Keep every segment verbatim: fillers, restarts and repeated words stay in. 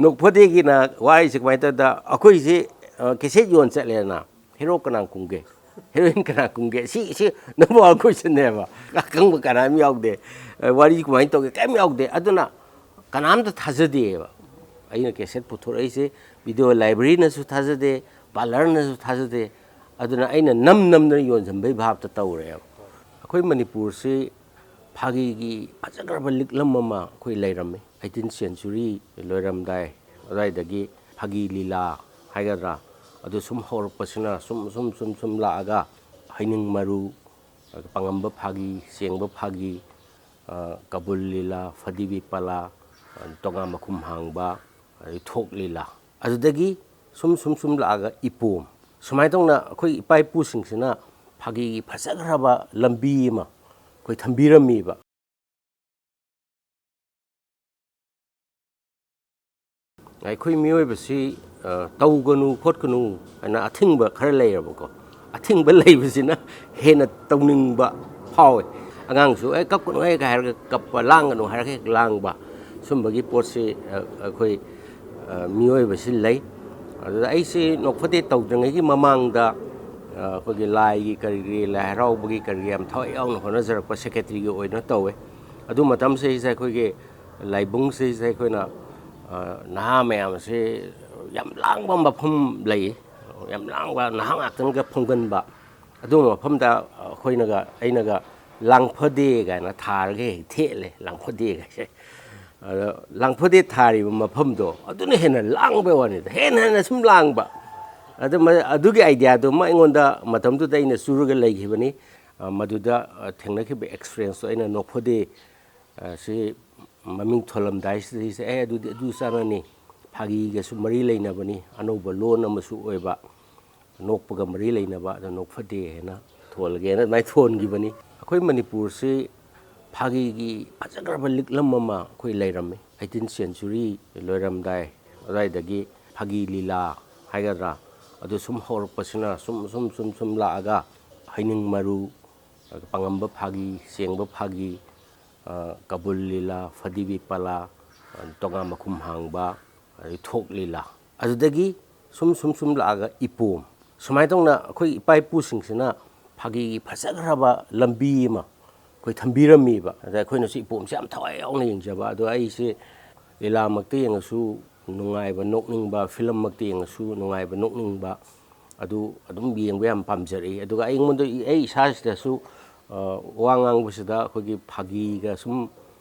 ꯅꯣꯛꯐꯗꯦꯒꯤꯅ ꯋꯥꯔꯤꯁꯦ ꯀꯃꯥꯏꯅ ꯇꯧꯗ, ꯑꯩꯈꯣꯏꯁꯤ ꯀꯦꯁꯦꯠ ꯌꯣꯟ ꯆꯠꯂꯦꯅ, ꯍꯦꯔꯣ ꯀꯅꯥ ꯀꯨꯝꯒꯦ, ꯍꯦꯔꯣꯏꯟ ꯀꯅꯥ ꯀꯨꯝꯒꯦ, ꯁꯤ ꯁꯤ ꯅꯝꯕꯔ ꯋꯥꯟ ꯀꯣꯏꯁꯟꯅꯦꯕ꯫ ꯑꯈꯪꯕ ꯀꯅꯥꯝ ꯌꯥꯎꯗꯦ꯫ ꯋꯥꯔꯤ ꯀꯃꯥꯏꯅ ꯇꯧꯒꯦ, ꯀꯩꯝ ꯌꯥꯎꯗꯦ꯫ ꯑꯗꯨꯅ ꯀꯅꯥꯝꯇ ꯊꯥꯖꯗꯦꯕ꯫ ꯑꯩꯅ ꯀꯦꯁꯦꯠ ꯄꯨꯊꯣꯔꯛꯏꯁꯦ ꯚꯤꯗꯤꯑꯣ ꯂꯥꯏꯕ꯭ꯔꯦꯔꯤꯅꯁꯨ ꯊꯥꯖꯗꯦ, ꯄꯥꯔꯂꯔꯅꯁꯨ ꯊꯥꯖꯗꯦ꯫ ꯑꯗꯨꯅ ꯑꯩꯅ ꯅꯝ ꯅꯝꯗꯅ ꯌꯣꯟꯁꯤꯟꯕꯩ ꯚꯥꯞꯇ ꯇꯧꯔꯦꯕ꯫ ꯑꯩꯈꯣꯏ ꯃꯅꯤꯄꯨꯔꯁꯤ ꯐꯥꯒꯤꯒꯤ ꯐꯖꯈ꯭ꯔꯕ ꯂꯤꯛꯂꯝ ꯑꯃ ꯑꯩꯈꯣꯏ ꯂꯩꯔꯝꯃꯤ꯫ ꯑꯩꯇꯤꯟ ꯁꯦꯟꯆꯨꯔꯤ ꯂꯣꯏꯔꯝꯗꯥꯏ ꯑꯗꯨꯋꯥꯏꯗꯒꯤ ꯐꯥꯒꯤ ꯂꯤꯂꯥ ꯍꯥꯏꯒꯗ꯭ꯔꯥ, ꯑꯗꯨ ꯁꯨꯝ ꯍꯧꯔꯛꯄꯁꯤꯅ ꯁꯨꯝ ꯁꯨꯝ ꯁꯨꯝ ꯁꯨꯝ ꯂꯥꯛꯑꯒ ꯍꯩꯅꯤꯡ ꯃꯔꯨ, ꯄꯥꯉꯝꯕ ꯐꯥꯒꯤ, ꯁꯦꯡꯕ ꯐꯥꯒꯤ, ꯀꯕꯨꯜ ꯂꯤꯂꯥ, ꯐꯗꯤꯕꯤ ꯄꯂꯥ, ꯇꯣꯉꯥ ꯃꯈꯨꯝ ꯍꯥꯡꯕ, ꯑꯗꯩ ꯊꯣꯛ ꯂꯤꯂꯥ, ꯑꯗꯨꯗꯒꯤ ꯁꯨꯝ ꯁꯨꯝ ꯁꯨꯝ ꯂꯥꯛꯑꯒ ꯏꯄꯣꯝ, ꯁꯨꯃꯥꯏꯅ ꯇꯧꯅ ꯑꯩꯈꯣꯏ ꯏꯄꯥ ꯏꯄꯨꯁꯤꯡꯁꯤꯅ ꯐꯥꯒꯤꯒꯤ ꯐꯖꯈ꯭ꯔꯕ ꯂꯝꯕꯤ ꯑꯃ ꯑꯩꯈꯣꯏ ꯊꯝꯕꯤꯔꯝꯃꯤꯕ꯫ ꯑꯩꯈꯣꯏ ꯃꯤꯑꯣꯏꯕꯁꯤ ꯇꯧꯒꯅꯨ ꯈꯣꯠꯀꯅꯨ ꯍꯥꯏꯅ ꯑꯊꯤꯡꯕ ꯈꯔ ꯂꯩꯔꯕꯀꯣ, ꯑꯊꯤꯡꯕ ꯂꯩꯕꯁꯤꯅ ꯍꯦꯟꯅ ꯇꯧꯅꯤꯡꯕ ꯐꯥꯎꯋꯦ꯫ ꯑꯉꯥꯡꯁꯨ "ꯑꯦ, ꯀꯞꯀꯅꯨ, ꯑꯦ" ꯀꯥꯏ ꯍꯥꯏꯔꯒ ꯀꯞꯄ, "ꯂꯥꯡꯒꯅꯨ" ꯍꯥꯏꯔꯒ ꯍꯦꯛ ꯂꯥꯡꯕ, ꯁꯨꯝꯕꯒꯤ ꯄꯣꯠꯁꯤ ꯑꯩꯈꯣꯏ ꯃꯤꯑꯣꯏꯕꯁꯤ ꯂꯩ꯫ ꯑꯗꯨꯗ ꯑꯩꯁꯤ ꯅꯣꯛꯐꯗꯦ ꯇꯧꯗ꯭ꯔꯤꯉꯩꯒꯤ ꯃꯃꯥꯡꯗ ꯑꯩꯈꯣꯏꯒꯤ ꯂꯥꯏꯒꯤ ꯀꯔꯤꯒꯤ, ꯂꯥꯏ ꯍꯔꯥꯎꯕꯒꯤ ꯀꯔꯤꯒꯤ ꯌꯥꯝ ꯊꯋꯥꯏ ꯌꯥꯎꯅ ꯍꯣꯠꯅꯖꯔꯛꯄ, ꯁꯦꯀ꯭ꯔꯦꯇꯔꯤꯒꯤ ꯑꯣꯏꯅ ꯇꯧꯋꯦ꯫ ꯑꯗꯨ ꯃꯇꯝꯁꯤꯗꯩꯁꯤꯗ ꯑꯩꯈꯣꯏꯒꯤ ꯂꯥꯏꯕꯨꯡꯁꯤꯗꯩꯁꯤꯗ ꯑꯩꯈꯣꯏꯅ ꯅꯍꯥ ꯃꯌꯥꯝ ꯑꯁꯤ ꯌꯥꯝ ꯂꯥꯡꯕ ꯃꯐꯝ ꯂꯩ, ꯌꯥꯝ ꯂꯥꯡꯕ, ꯅꯍꯥ ꯉꯥꯛꯇꯅꯒ ꯐꯝꯒꯟꯕ꯫ ꯑꯗꯨꯒꯨꯝꯕ ꯃꯐꯝꯗ ꯑꯩꯈꯣꯏꯅꯒ, ꯑꯩꯅꯒ "ꯂꯥꯡꯐꯗꯦ" ꯀꯥꯏꯅ ꯊꯥꯔꯒ ꯍꯦꯛ ꯊꯦꯠꯂꯦ, "ꯂꯥꯡꯐꯗꯦ" ꯀꯥꯏꯁꯦ꯫ ꯑꯗꯣ "ꯂꯥꯡꯐꯗꯦ" ꯊꯥꯔꯤꯕ ꯃꯐꯝꯗꯣ ꯑꯗꯨꯅ ꯍꯦꯟꯅ ꯂꯥꯡꯕꯩ ꯋꯥꯅꯤꯗ, ꯍꯦꯟꯅ ꯍꯦꯟꯅ ꯁꯨꯝ ꯂꯥꯡꯕ꯫ ꯑꯗꯨ ꯃ-, ꯑꯗꯨꯒꯤ ꯑꯥꯏꯗꯤꯌꯥꯗꯨꯃ ꯑꯩꯉꯣꯟꯗ ꯃꯇꯝꯗꯨꯗ ꯑꯩꯅ ꯆꯨꯔꯒ ꯂꯩꯈꯤꯕꯅꯤ꯫ ꯑ, ꯃꯗꯨꯗ, ꯑ, ꯊꯦꯡꯅꯈꯤꯕ ꯑꯦꯛꯁꯄꯤꯔꯤꯌꯦꯟꯁꯇꯣ ꯑꯩꯅ ꯅꯣꯛꯐꯗꯦ, ꯑ, ꯁꯤ ꯃꯃꯤꯡ ꯊꯣꯜꯂꯝꯗꯥꯏꯁꯤꯗꯩꯁꯤꯗ, "ꯑꯦ, ꯑꯗꯨꯗꯤ ꯑꯗꯨ ꯆꯥꯅꯅꯤ, ꯐꯥꯒꯤꯒꯁꯨ ꯃꯔꯤ ꯂꯩꯅꯕꯅꯤ, ꯑꯅꯧꯕ ꯂꯣꯟ ꯑꯃꯁꯨ ꯑꯣꯏꯕ, ꯅꯣꯛꯄꯒ ꯃꯔꯤ ꯂꯩꯅꯕ, ꯑꯗꯣ ꯅꯣꯛꯐꯗꯦ ꯍꯥꯏꯅ ꯊꯣꯜꯂꯒꯦꯅ" ꯑꯗꯨꯃꯥꯏꯅ ꯊꯣꯟꯈꯤꯕꯅꯤ꯫ ꯑꯩꯈꯣꯏ ꯃꯅꯤꯄꯨꯔꯁꯤ ꯐꯥꯒꯤꯒꯤ ꯐꯖꯈ꯭ꯔꯕ ꯂꯤꯛꯂꯝ ꯑꯃ ꯑꯩꯈꯣꯏ ꯂꯩꯔꯝꯃꯤ꯫ ꯑꯩꯇꯤꯟ ꯁꯦꯟꯆꯨꯔꯤ ꯂꯣꯏꯔꯝꯗꯥꯏ ꯑꯗꯨꯋꯥꯏꯗꯒꯤ ꯐꯥꯒꯤ ꯂꯤꯂꯥ ꯍꯥꯏꯒꯗ꯭ꯔꯥ, ꯑꯗꯨ ꯁꯨꯝ ꯍꯧꯔꯛꯄꯁꯤꯅ ꯁꯨꯝ ꯁꯨꯝ ꯁꯨꯝ ꯁꯨꯝ ꯂꯥꯛꯑꯒ ꯍꯩꯅꯤꯡ ꯃꯔꯨ, ꯄꯥꯉꯝꯕ ꯐꯥꯒꯤ, ꯁꯦꯡꯕ ꯐꯥꯒꯤ, ꯑ, ꯀꯕꯨꯜ ꯂꯤꯂꯥ, ꯐꯗꯤꯕꯤ ꯄꯂꯥ, ꯑ, ꯇꯣꯉꯥ ꯃꯈꯨꯝ ꯍꯥꯡꯕ, ꯑꯗꯩ ꯊꯣꯛ ꯂꯤꯂꯥ, ꯑꯗꯨꯗꯒꯤ ꯁꯨꯝ ꯁꯨꯝ ꯁꯨꯝ ꯂꯥꯛꯑꯒ ꯏꯄꯣꯝ, ꯁꯨꯃꯥꯏꯅ ꯇꯧꯅ ꯑꯩꯈꯣꯏ ꯏꯄꯥ ꯏꯄꯨꯁꯤꯡꯁꯤꯅ ꯐꯥꯒꯤꯒꯤ ꯐꯖꯈ꯭ꯔꯕ ꯂꯝꯕꯤ ꯑꯃ ꯑꯩꯈꯣꯏ ꯊꯝꯕꯤꯔꯝꯃꯤꯕ꯫ ꯑꯗ ꯑꯩꯈꯣꯏꯅꯁꯨ ꯏꯄꯣꯝꯁꯦ ꯌꯥꯝ ꯊꯋꯥꯏ ꯌꯥꯎꯅ ꯌꯦꯡꯖꯕ꯫ ꯑꯗꯣ ꯑꯩꯁꯦ ꯂꯤꯂꯥꯃꯛꯇ ꯌꯦꯡꯉꯁꯨ ꯅꯨꯡꯉꯥꯏꯕ ꯅꯣꯛꯅꯤꯡꯕ, ꯐꯤꯂꯝꯃꯛꯇ ꯌꯦꯡꯉꯁꯨ ꯅꯨꯡꯉꯥꯏꯕ ꯅꯣꯛꯅꯤꯡꯕ, ꯑꯗꯨ ꯑꯗꯨꯝ ꯌꯦꯡꯕ ꯌꯥꯝ ꯄꯥꯝꯖꯔꯛꯏ꯫ ꯑꯗꯨꯒ ꯑꯩꯉꯣꯟꯗ, ꯑꯩ ꯏꯁꯥꯁꯤꯗꯁꯨ, ꯑ, ꯋꯥ ꯉꯥꯡꯕꯁꯤꯗ ꯑꯩꯈꯣꯏꯒꯤ ꯐꯥꯒꯤꯒ ꯁꯨꯝ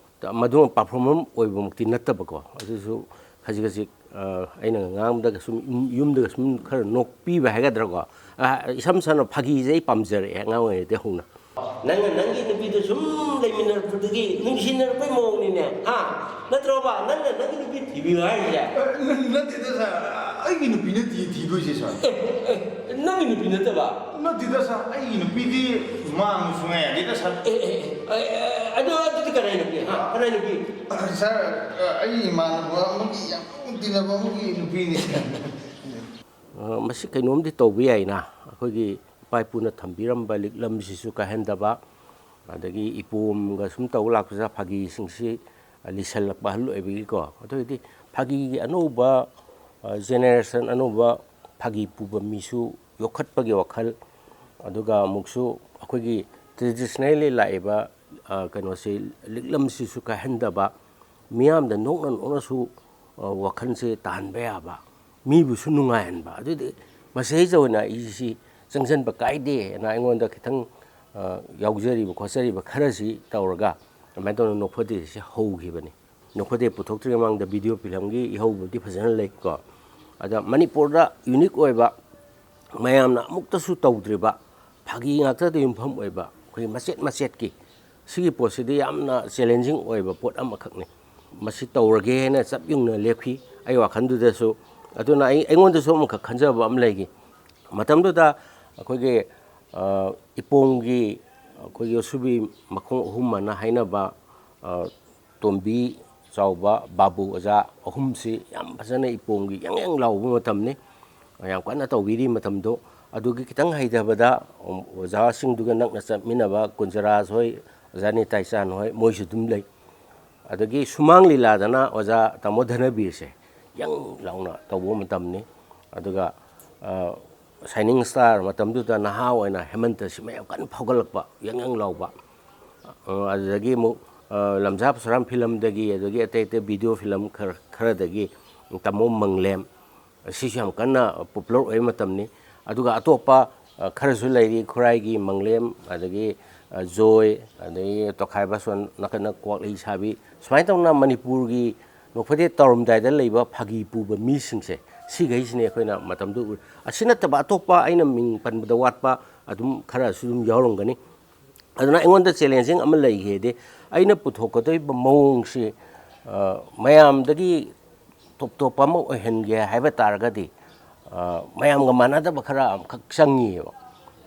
ꯃꯗꯨꯃ ꯄꯔꯐꯣꯔꯃꯔ ꯑꯣꯏꯕꯃꯛꯇꯤ ꯅꯠꯇꯕꯀꯣ, ꯑꯗꯨꯁꯨ ꯈꯖꯤꯛ ꯈꯖꯤꯛ, ꯑ, ꯑꯩꯅ ꯉꯥꯡꯕꯗꯒ ꯁꯨꯝ ꯌꯨꯝ-, ꯌꯨꯝꯗꯒ ꯁꯨꯝ ꯈꯔ ꯅꯣꯛꯄꯤꯕ ꯍꯥꯏꯒꯗ꯭ꯔꯥꯀꯣ꯫ ꯑ, ꯏꯁꯝ ꯁꯝꯅ ꯐꯥꯒꯤꯁꯦ ꯑꯩ ꯄꯥꯝꯖꯔꯛꯑꯦ ꯑꯉꯥꯡ ꯑꯣꯏꯔꯤꯉꯩꯗꯒꯤ ꯍꯧꯅ꯫ ꯅꯪꯅ ꯅꯪꯒꯤ ꯅꯨꯄꯤꯗꯨ ꯁꯨꯝ ꯂꯩꯃꯤꯟꯅꯔꯛꯄꯗꯒꯤ ꯅꯨꯡꯁꯤꯅꯔꯛꯄꯩ ꯃꯑꯣꯡꯅꯤꯅꯦ, ꯍꯥ? ꯅꯠꯇ꯭ꯔꯣꯕ? ꯅꯪꯅ ꯅꯪꯒꯤ ꯅꯨꯄꯤ ꯊꯤꯕꯤꯌꯨ ꯍꯥꯏꯔꯤꯁꯦ? ꯑ, ꯅ-, ꯅꯠꯇꯦꯗ ꯁꯥꯔ, ꯑꯩꯒꯤ ꯅꯨꯄꯤ ꯅꯠꯇꯤꯌꯦ ꯊꯤꯗꯣꯏꯁꯦ ꯁꯥꯔ꯫ ꯑꯦ, ꯑꯦ, ꯅꯪꯒꯤ ꯅꯨꯄꯤ ꯅꯠꯇꯕ? ꯅꯠꯇꯦꯗ ꯁꯥꯔ, ꯑꯩꯒꯤ ꯅꯨꯄꯤꯗꯤ ꯃꯥꯡꯕ ꯁꯨꯡꯌꯥ ꯌꯥꯗꯦꯗ ꯁꯥꯔ꯫ ꯑꯦ, ꯑꯦ, ꯑꯦ, ꯑꯦ, ꯑꯗꯣ ꯑꯗꯨꯗꯤ ꯀꯅꯥꯏ ꯅꯨꯄꯤ? ꯍꯥ? ꯀꯅꯥꯏ ꯅꯨꯄꯤ? ꯑ, ꯁꯥꯔ, ꯑ, ꯑꯩ ꯏꯃꯥꯟꯅꯕ ꯑꯃꯒꯤ ꯌꯥꯝ ꯂꯨꯅ ꯇꯤꯟꯅꯕ ꯑꯃꯒꯤ ꯅꯨꯄꯤꯅꯤ ꯁꯥꯔ꯫ ꯑ, ꯃꯁꯤ ꯀꯩꯅꯣꯝꯗꯤ ꯇꯧꯕ ꯌꯥꯏꯅ, ꯑꯩꯈꯣꯏꯒꯤ ꯏꯄꯥ ꯏꯄꯨꯅ ꯊꯝꯕꯤꯔꯝꯕ ꯂꯤꯛꯂꯝꯁꯤꯁꯨ ꯀꯥꯏꯍꯟꯗꯕ, ꯑꯗꯒꯤ ꯏꯄꯣꯝꯒ ꯁꯨꯝ ꯇꯧ ꯂꯥꯛꯄꯁꯤꯗ ꯐꯥꯒꯤꯁꯤꯡꯁꯤ ꯂꯤꯁꯜꯂꯛꯄ ꯑꯍꯜ ꯑꯣꯏꯕꯒꯤꯀꯣ꯫ ꯑꯗꯨ ꯑꯣꯏꯔꯗꯤ ꯐꯥꯒꯤꯒꯤ ꯑꯅꯧꯕ, ꯑ, ꯖꯦꯅꯦꯔꯦꯁꯟ, ꯑꯅꯧꯕ ꯐꯥꯒꯤ ꯄꯨꯕ ꯃꯤꯁꯨ ꯌꯣꯛꯈꯠꯄꯒꯤ ꯋꯥꯈꯜ, ꯑꯗꯨꯒ ꯑꯃꯨꯛꯁꯨ ꯑꯩꯈꯣꯏꯒꯤ ꯇ꯭ꯔꯦꯗꯤꯁꯅꯦꯜꯂꯤ ꯂꯥꯛꯏꯕ, ꯑ, ꯀꯩꯅꯣꯁꯤ, ꯂꯤꯛꯂꯝꯁꯤꯁꯨ ꯀꯥꯏꯍꯟꯗꯕ, ꯃꯤꯌꯥꯝꯗ ꯅꯣꯛꯅ ꯅꯣꯛꯅꯁꯨ, ꯑ, ꯋꯥꯈꯜꯁꯦ ꯇꯥꯍꯟꯕ ꯌꯥꯕ, ꯃꯤꯕꯨꯁꯨ ꯅꯨꯡꯉꯥꯏꯍꯟꯕ꯫ ꯑꯗꯨꯗꯤ ꯃꯁꯤꯗꯩꯗ ꯑꯣꯏꯅ ꯑꯩꯁꯤ ꯆꯪꯁꯤꯟꯕ ꯀꯥꯏꯗꯦꯅ ꯑꯩꯉꯣꯟꯗ ꯈꯤꯇꯪ, ꯑ, ꯌꯥꯎꯖꯔꯤꯕ ꯈꯣꯠꯆꯔꯤꯕ ꯈꯔꯁꯤ ꯇꯧꯔꯒ ꯑꯗꯨꯃꯥꯏꯅ ꯇꯧꯗꯅ ꯅꯣꯛꯐꯗꯦꯁꯦ ꯍꯧꯈꯤꯕꯅꯤ꯫ ꯅꯣꯛꯐꯗꯦ ꯄꯨꯊꯣꯛꯇ꯭ꯔꯤꯉꯩ ꯃꯃꯥꯡꯗ ꯚꯤꯗꯤꯑꯣ ꯐꯤꯂꯝꯒꯤ ꯏꯍꯧꯕꯗꯤ ꯐꯖꯅ ꯂꯩꯀꯣ꯫ ꯑꯗ ꯃꯅꯤꯄꯨꯔꯗ ꯌꯨꯅꯤꯛ ꯑꯣꯏꯕ, ꯃꯌꯥꯝꯅ ꯑꯃꯨꯛꯇꯁꯨ ꯇꯧꯗ꯭ꯔꯤꯕ, ꯐꯥꯒꯤ ꯉꯥꯛꯇꯗ ꯌꯨꯝꯐꯝ ꯑꯣꯏꯕ, ꯑꯩꯈꯣꯏꯒꯤ ꯃꯆꯦꯠ ꯃꯆꯦꯠꯀꯤ, ꯁꯤꯒꯤ ꯄꯣꯠꯁꯤꯗꯤ ꯌꯥꯝꯅ ꯆꯦꯂꯦꯟꯖꯤꯡ ꯑꯣꯏꯕ ꯄꯣꯠ ꯑꯃꯈꯛꯅꯤ꯫ ꯃꯁꯤ ꯇꯧꯔꯒꯦ ꯍꯥꯏꯅ ꯆꯞ ꯌꯨꯡꯅ ꯂꯦꯞꯈꯤ꯫ ꯑꯩ ꯋꯥꯈꯜꯗꯨꯗꯁꯨ, ꯑꯗꯨꯅ ꯑꯩ, ꯑꯩꯉꯣꯟꯗꯁꯨ ꯑꯃꯈꯛ ꯈꯟꯖꯕ ꯑꯃ ꯂꯩꯈꯤ꯫ ꯃꯇꯝꯗꯨꯗ ꯑꯩꯈꯣꯏꯒꯤ, ꯑ, ꯏꯄꯣꯝꯒꯤ ꯑꯩꯈꯣꯏꯒꯤ ꯌꯣꯠꯁꯨꯕꯤ ꯃꯈꯣꯡ ꯑꯍꯨꯝ ꯑꯅ ꯍꯥꯏꯅꯕ, ꯑ, ꯇꯣꯝꯕꯤ, ꯆꯥꯎꯕ, ꯕꯥꯕꯨ ꯑꯣꯖꯥ ꯑꯍꯨꯝꯁꯤ ꯌꯥꯝ ꯐꯖꯅ ꯏꯄꯣꯝꯒꯤ ꯌꯪ ꯌꯪ ꯂꯥꯎꯕ ꯃꯇꯝꯅꯤ꯫ ꯌꯥꯝ ꯀꯟꯅ ꯇꯧꯕꯤꯔꯤ ꯃꯇꯝꯗꯣ꯫ ꯑꯗꯨꯒꯤ ꯈꯤꯇꯪ ꯍꯩꯊꯕꯗ, ꯎꯝ, ꯑꯣꯖꯥꯁꯤꯡꯗꯨꯒ ꯅꯛꯅ ꯆꯠꯃꯤꯟꯅꯕ ꯀꯨꯟꯖꯔꯥꯖ ꯍꯣꯏ, ꯑꯣꯖꯥ ꯅꯤꯇꯥꯏꯆꯥꯟ ꯍꯣꯏ, ꯃꯣꯏꯁꯨ ꯑꯗꯨꯝ ꯂꯩ꯫ ꯑꯗꯒꯤ ꯁꯨꯃꯥꯡ ꯂꯤꯂꯥꯗꯅ ꯑꯣꯖꯥ ꯇꯥꯃꯣ ꯙꯅꯕꯤꯔꯁꯦ, ꯌꯪ ꯂꯥꯎꯅ ꯇꯧꯕ ꯃꯇꯝꯅꯤ꯫ ꯑꯗꯨꯒ ꯁꯥꯏꯅꯤꯡ ꯁ꯭ꯇꯥꯔ ꯃꯇꯝꯗꯨꯗ ꯅꯍꯥ ꯑꯣꯏꯅ ꯍꯦꯃꯟꯇ ꯁꯤꯃ ꯌꯥꯝ ꯀꯟꯅ ꯐꯥꯎꯒꯠꯂꯛꯄ, ꯌꯪ ꯌꯪ ꯂꯥꯎꯕ꯫ ꯑꯗꯨꯗꯒꯤ ꯑꯃꯨꯛ ꯂꯝꯖꯥ ꯄꯁꯨꯔꯥꯝ ꯐꯤꯂꯝꯗꯒꯤ, ꯑꯗꯒꯤ ꯑꯇꯩ ꯑꯇꯩ ꯚꯤꯗꯤꯑꯣ ꯐꯤꯂꯝ ꯈꯔ ꯈꯔꯗꯒꯤ ꯇꯥꯃꯣ ꯃꯪꯂꯦꯝ, ꯁꯤꯁꯨ ꯌꯥꯝ ꯀꯟꯅ ꯄꯣꯄꯨꯂꯔ ꯑꯣꯏꯕ ꯃꯇꯝꯅꯤ꯫ ꯑꯗꯨꯒ ꯑꯇꯣꯞꯄ ꯈꯔꯁꯨ ꯂꯩꯔꯤ, ꯈꯨꯔꯥꯏꯒꯤ ꯃꯪꯂꯦꯝ, ꯑꯗꯒꯤ ꯖꯣꯏ, ꯑꯗꯒꯤ ꯇꯣꯈꯥꯏꯕ, ꯁꯣꯝ ꯅꯥꯀꯟꯗ ꯀ꯭ꯋꯥꯛꯂꯩ ꯁꯥꯕꯤ, ꯁꯨꯃꯥꯏꯅ ꯇꯧꯅ ꯃꯅꯤꯄꯨꯔꯒꯤ ꯅꯣꯛꯐꯗꯦ ꯇꯧꯔꯝꯗꯥꯏꯗ ꯂꯩꯕ ꯐꯥꯒꯤ ꯄꯨꯕ ꯃꯤꯁꯤꯡꯁꯦ, ꯁꯤꯈꯩꯁꯤꯅꯦ ꯑꯩꯈꯣꯏꯅ ꯃꯇꯝꯗꯨ ꯎꯔꯤ꯫ ꯑꯁꯤ ꯅꯠꯇꯕ ꯑꯇꯣꯞꯄ ꯑꯩꯅ ꯃꯤꯡ ꯄꯟꯕꯗ ꯋꯥꯠꯄ ꯑꯗꯨꯝ ꯈꯔꯁꯨ ꯑꯗꯨꯝ ꯌꯥꯎꯔꯝꯒꯅꯤ꯫ ꯑꯗꯨꯅ ꯑꯩꯉꯣꯟꯗ ꯆꯦꯂꯦꯟꯖꯤꯡ ꯑꯃ ꯂꯩꯈꯤꯗꯤ, ꯑꯩꯅ ꯄꯨꯊꯣꯛꯀꯗꯧꯔꯤꯕ ꯃꯑꯣꯡꯁꯤ ꯃꯌꯥꯝꯗꯒꯤ ꯇꯣꯞ ꯇꯣꯞꯄ ꯑꯃ ꯑꯣꯏꯍꯟꯒꯦ ꯍꯥꯏꯕ ꯇꯥꯔꯒꯗꯤ, ꯃꯌꯥꯝꯒ ꯃꯥꯟꯅꯗꯕ ꯈꯔ ꯑꯃꯈꯛ ꯆꯪꯉꯤꯑꯕ꯫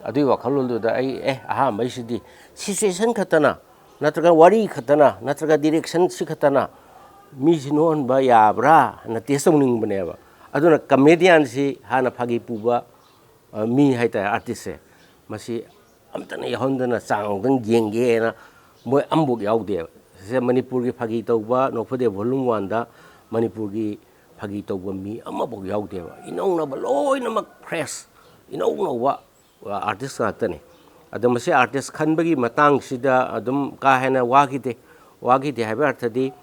ꯑꯗꯨꯒꯤ ꯋꯥꯈꯜꯂꯣꯟꯗꯨꯗ ꯑꯩ, ꯑꯦ, ꯑꯍꯥꯟꯕꯩꯁꯤꯗꯤ ꯁꯤꯆꯨꯋꯦꯁꯟ ꯈꯛꯇꯅ, ꯅꯠꯇ꯭ꯔꯒ ꯋꯥꯔꯤ ꯈꯛꯇꯅ, ꯅꯠꯇ꯭ꯔꯒ ꯗꯤꯔꯦꯛꯁꯟꯁꯤ ꯈꯛꯇꯅ ꯃꯤꯁꯤ ꯅꯣꯛꯍꯟꯕ ꯌꯥꯕ꯭ꯔꯥꯅ ꯇꯦꯁ ꯇꯧꯅꯤꯡꯕꯅꯦꯕ꯫ ꯑꯗꯨꯅ ꯀꯃꯦꯗꯤꯌꯥꯟꯁꯤ ꯍꯥꯟꯅ ꯐꯥꯒꯤ ꯄꯨꯕ ꯃꯤ ꯍꯥꯏꯇꯥꯔꯦ, ꯑꯥꯔꯇꯤꯁꯁꯦ, ꯃꯁꯤ ꯑꯝꯇꯅ ꯌꯥꯎꯍꯟꯗꯅ ꯆꯥꯡ ꯑꯃꯨꯛꯇꯪ ꯌꯦꯡꯒꯦꯅ ꯃꯣꯏ ꯑꯃꯐꯥꯎ ꯌꯥꯎꯗꯦꯕ꯫ ꯁꯤꯗ ꯃꯅꯤꯄꯨꯔꯒꯤ ꯐꯥꯒꯤ ꯇꯧꯕ ꯅꯣꯛꯐꯗꯦ volume one ꯗ ꯃꯅꯤꯄꯨꯔꯒꯤ ꯐꯥꯒꯤ ꯇꯧꯕ ꯃꯤ ꯑꯃꯐꯥꯎ ꯌꯥꯎꯗꯦꯕ꯫ ꯏꯅꯧ ꯅꯧꯕ, ꯂꯣꯏꯅꯃꯛ ꯐ꯭ꯔꯦꯁ, ꯏꯅꯧ ꯅꯧꯕ ꯑꯥꯔꯇꯤꯁ ꯉꯥꯛꯇꯅꯤ꯫ ꯑꯗꯣ ꯃꯁꯤ ꯑꯥꯔꯇꯤꯁ ꯈꯟꯕꯒꯤ ꯃꯇꯥꯡꯁꯤꯗ ꯑꯗꯨꯝ ꯀꯥ ꯍꯦꯟꯅ ꯋꯥꯈꯤꯗꯦ꯫ ꯋꯥꯈꯤꯗꯦ ꯍꯥꯏꯕ ꯑꯔꯊꯗꯤ,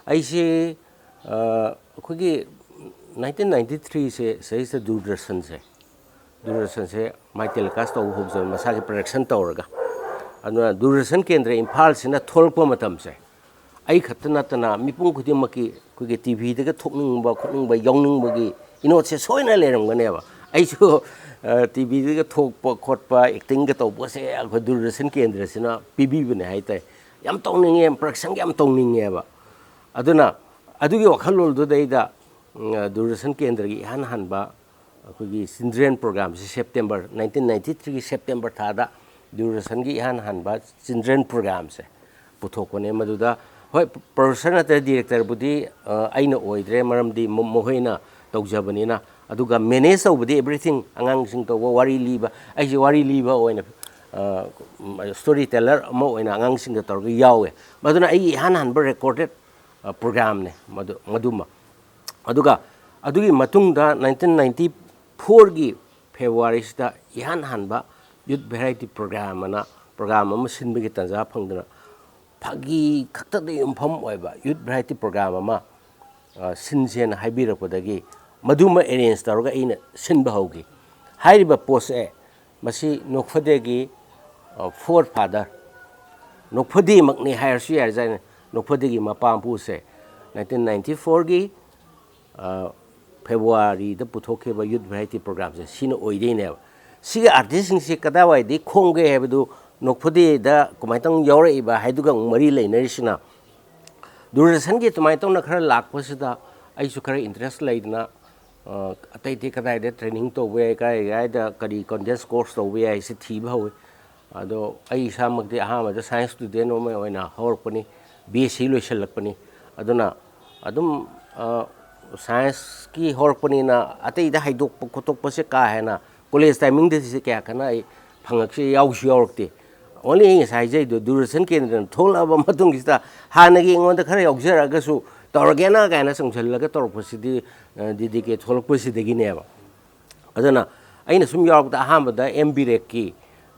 ꯑꯩꯁꯦ ꯑꯩꯈꯣꯏꯒꯤ nineteen ninety three ꯁꯦ ꯁꯤꯗꯩꯁꯤꯗ ꯗꯨꯔꯗꯔꯁꯟꯁꯦ, ꯗꯨꯔꯗꯔꯁꯟꯁꯦ ꯃꯥꯏ ꯇꯦꯂꯤꯀꯥꯁ ꯇꯧꯕ ꯍꯧꯖꯕ, ꯃꯁꯥꯒꯤ ꯄ꯭ꯔꯗꯛꯁꯟ ꯇꯧꯔꯒ꯫ ꯑꯗꯨꯅ ꯗꯨꯔꯗꯔꯁꯟ ꯀꯦꯟꯗ꯭ꯔ ꯏꯝꯐꯥꯜꯁꯤꯅ ꯊꯣꯛꯂꯛꯄ ꯃꯇꯝꯁꯦ, ꯑꯩ ꯈꯛꯇ ꯅꯠꯇꯅ ꯃꯤꯄꯨꯝ ꯈꯨꯗꯤꯡꯃꯛꯀꯤ ꯑꯩꯈꯣꯏꯒꯤ ꯇꯤ ꯚꯤꯗꯒ ꯊꯣꯛꯅꯤꯡꯕ ꯈꯣꯠꯅꯤꯡꯕ ꯌꯥꯎꯅꯤꯡꯕꯒꯤ ꯏꯅꯣꯠꯁꯦ ꯁꯣꯏꯅ ꯂꯩꯔꯝꯒꯅꯦꯕ꯫ ꯑꯩꯁꯨ ꯇꯤ ꯚꯤꯗꯒ ꯊꯣꯛꯄ ꯈꯣꯠꯄ, ꯑꯦꯛꯇꯤꯡꯒ ꯇꯧꯕꯁꯦ ꯑꯩꯈꯣꯏ ꯗꯨꯔꯗꯔꯁꯟ ꯀꯦꯟꯗ꯭ꯔꯁꯤꯅ ꯄꯤꯕꯤꯕꯅꯦ ꯍꯥꯏꯇꯥꯔꯦ꯫ ꯌꯥꯝ ꯇꯧꯅꯤꯡꯉꯦ, ꯄ꯭ꯔꯗꯛꯁꯟꯒ ꯌꯥꯝ ꯇꯧꯅꯤꯡꯉꯦꯕ꯫ ꯑꯗꯨꯅ ꯑꯗꯨꯒꯤ ꯋꯥꯈꯜꯂꯣꯟꯗꯨꯗꯩꯗ ꯗꯨꯔꯗꯔꯁꯟ ꯀꯦꯟꯗ꯭ꯔꯒꯤ ꯏꯍꯥꯟ ꯍꯥꯟꯕ ꯑꯩꯈꯣꯏꯒꯤ ꯆꯤꯜꯗ꯭ꯔꯦꯟ ꯄ꯭ꯔꯣꯒ꯭ꯔꯥꯝꯁꯦ, ꯁꯦꯞꯇꯦꯝꯕꯔ, nineteen ninety three ꯒꯤ ꯁꯦꯞꯇꯦꯝꯕꯔ ꯊꯥꯗ ꯗꯨꯔꯗꯔꯁꯟꯒꯤ ꯏꯍꯥꯟ ꯍꯥꯟꯕ ꯆꯤꯜꯗ꯭ꯔꯦꯟ ꯄ꯭ꯔꯣꯒ꯭ꯔꯥꯝꯁꯦ ꯄꯨꯊꯣꯛꯄꯅꯦ꯫ ꯃꯗꯨꯗ, ꯍꯣꯏ, ꯄ꯭ꯔꯣꯗ꯭ꯌꯨꯁꯔ ꯅꯠꯇ꯭ꯔꯒ ꯗꯤꯔꯦꯛꯇꯔꯕꯨꯗꯤ ꯑꯩꯅ ꯑꯣꯏꯗ꯭ꯔꯦ, ꯃꯔꯝꯗꯤ ꯃꯈꯣꯏꯅ ꯇꯧꯖꯕꯅꯤꯅ꯫ ꯑꯗꯨꯒ ꯃꯦꯅꯦꯖ ꯇꯧꯕꯗꯤ, ꯑꯦꯕ꯭ꯔꯤꯊꯤꯡ, ꯑꯉꯥꯡꯁꯤꯡ ꯇꯧꯕ, ꯋꯥꯔꯤ ꯂꯤꯕ, ꯑꯩꯁꯦ ꯋꯥꯔꯤ ꯂꯤꯕ ꯑꯣꯏꯅ, ꯁ꯭ꯇꯣꯔꯤ ꯇꯦꯂꯔ ꯑꯃ ꯑꯣꯏꯅ ꯑꯉꯥꯡꯁꯤꯡꯒ ꯇꯧꯔꯒ ꯌꯥꯎꯋꯦ꯫ ꯃꯗꯨꯅ ꯑꯩꯒꯤ ꯏꯍꯥꯟ ꯍꯥꯟꯕ ꯔꯦꯀꯣꯔꯗꯦꯠ ꯄ꯭ꯔꯣꯒ꯭ꯔꯥꯝꯅꯦ ꯃꯗꯨ, ꯃꯗꯨꯃ꯫ ꯑꯗꯨꯒ ꯑꯗꯨꯒꯤ ꯃꯇꯨꯡꯗ nineteen ninety fourꯒꯤ Februaryꯁꯤꯗ ꯏꯍꯥꯟ ꯍꯥꯟꯕ Youth Variety Program ꯑꯅ program ꯑꯃ ꯁꯤꯟꯕꯒꯤ ꯇꯥꯟꯖꯥ ꯐꯪꯗꯅ, ꯐꯥꯒꯤ ꯈꯛꯇꯗ ꯌꯨꯝꯐꯝ ꯑꯣꯏꯕ Youth Variety Program ꯑꯃ, ꯑ, ꯁꯤꯟꯁꯦꯅ ꯍꯥꯏꯕꯤꯔꯛꯄꯗꯒꯤ ꯃꯗꯨꯃ arrange ꯇꯧꯔꯒ ꯑꯩꯅ ꯁꯤꯟꯕ ꯍꯧꯈꯤ꯫ ꯍꯥꯏꯔꯤꯕ ꯄꯣꯠꯁꯦ ꯃꯁꯤ ꯅꯣꯛꯐꯗꯦꯒꯤ, ꯑ, forefather, ꯅꯣꯛꯐꯗꯦꯃꯛꯅꯤ ꯍꯥꯏꯔꯁꯨ ꯌꯥꯔꯖꯥꯠꯅꯤ꯫ ꯅꯣꯛꯐꯗꯦꯒꯤ ꯃꯄꯥ ꯃꯄꯨꯁꯦ nineteen ninety fourꯒꯤ ꯑ, Februaryꯗ ꯄꯨꯊꯣꯛꯈꯤꯕ Youth Variety Programꯁꯦ ꯁꯤꯅ ꯑꯣꯏꯗꯣꯏꯅꯦꯕ꯫ ꯁꯤꯒꯤ artistꯁꯤꯡꯁꯦ ꯀꯗꯥꯏꯋꯥꯏꯗꯒꯤ ꯈꯣꯝꯒꯦ ꯍꯥꯏꯕꯗꯨ ꯅꯣꯛꯐꯗꯦꯗ ꯀꯃꯥꯏꯅ ꯇꯧꯅ ꯌꯥꯎꯔꯛꯏꯕ ꯍꯥꯏꯗꯨꯒ ꯑꯃꯨꯛ ꯃꯔꯤ ꯂꯩꯅꯔꯤꯁꯤꯅ, ꯗꯨꯔꯗꯔꯁꯟꯒꯤ ꯑꯗꯨꯃꯥꯏꯅ ꯇꯧꯅ ꯈꯔ ꯂꯥꯛꯄꯁꯤꯗ ꯑꯩꯁꯨ ꯈꯔ interest ꯂꯩꯗꯅ, ꯑ, ꯑꯇꯩ ꯑꯇꯩ ꯀꯗꯥꯏꯗ training ꯇꯧꯕ ꯌꯥꯏ, ꯀꯥꯏ ꯀꯥꯏꯗ ꯀꯔꯤ contents course ꯇꯧꯕ ꯌꯥꯏ, ꯁꯤ ꯊꯤꯕ ꯍꯧꯋꯤ꯫ ꯑꯗꯣ ꯑꯩ ꯏꯁꯥꯃꯛꯇꯤ ꯑꯍꯥꯟꯕꯗ science student ꯑꯃ ꯑꯣꯏꯅ ꯍꯧꯔꯛꯄꯅꯤ, B S C ꯂꯣꯏꯁꯤꯜꯂꯛꯄꯅꯤ꯫ ꯑꯗꯨꯅ ꯑꯗꯨꯝ, ꯑ, scienceꯀꯤ ꯍꯧꯔꯛꯄꯅꯤꯅ ꯑꯇꯩꯗ ꯍꯥꯏꯗꯣꯛꯄ ꯈꯣꯠꯇꯣꯛꯄꯁꯦ ꯀꯥ ꯍꯦꯟꯅ college timingꯗꯗꯤ ꯀꯌꯥ ꯀꯟꯅ ꯑꯩ ꯐꯪꯉꯛꯁꯤ ꯌꯥꯎꯁꯨ ꯌꯥꯎꯔꯛꯇꯦ꯫ Only ꯑꯩ ꯉꯁꯥꯏ ꯍꯥꯏꯖꯩꯗꯣ, ꯗꯨꯔꯗꯔꯁꯟ ꯀꯦꯟꯗ꯭ꯔꯅ ꯊꯣꯛꯂꯛꯑꯕ ꯃꯇꯨꯡꯁꯤꯗ ꯍꯥꯟꯅꯒꯤ ꯑꯩꯉꯣꯟꯗ ꯈꯔ ꯌꯥꯎꯖꯔꯛꯑꯒꯁꯨ ꯇꯧꯔꯒꯦꯅ ꯀꯥꯏꯅ ꯆꯪꯁꯤꯜꯂꯒ ꯇꯧꯔꯛꯄꯁꯤꯗꯤ, ꯑ, D D K ꯊꯣꯛꯂꯛꯄꯁꯤꯗꯒꯤꯅꯦꯕ꯫ ꯑꯗꯨꯅ ꯑꯩꯅ ꯁꯨꯝ ꯌꯥꯎꯔꯛꯄꯗ ꯑꯍꯥꯟꯕꯗ M Birek ꯀꯤ,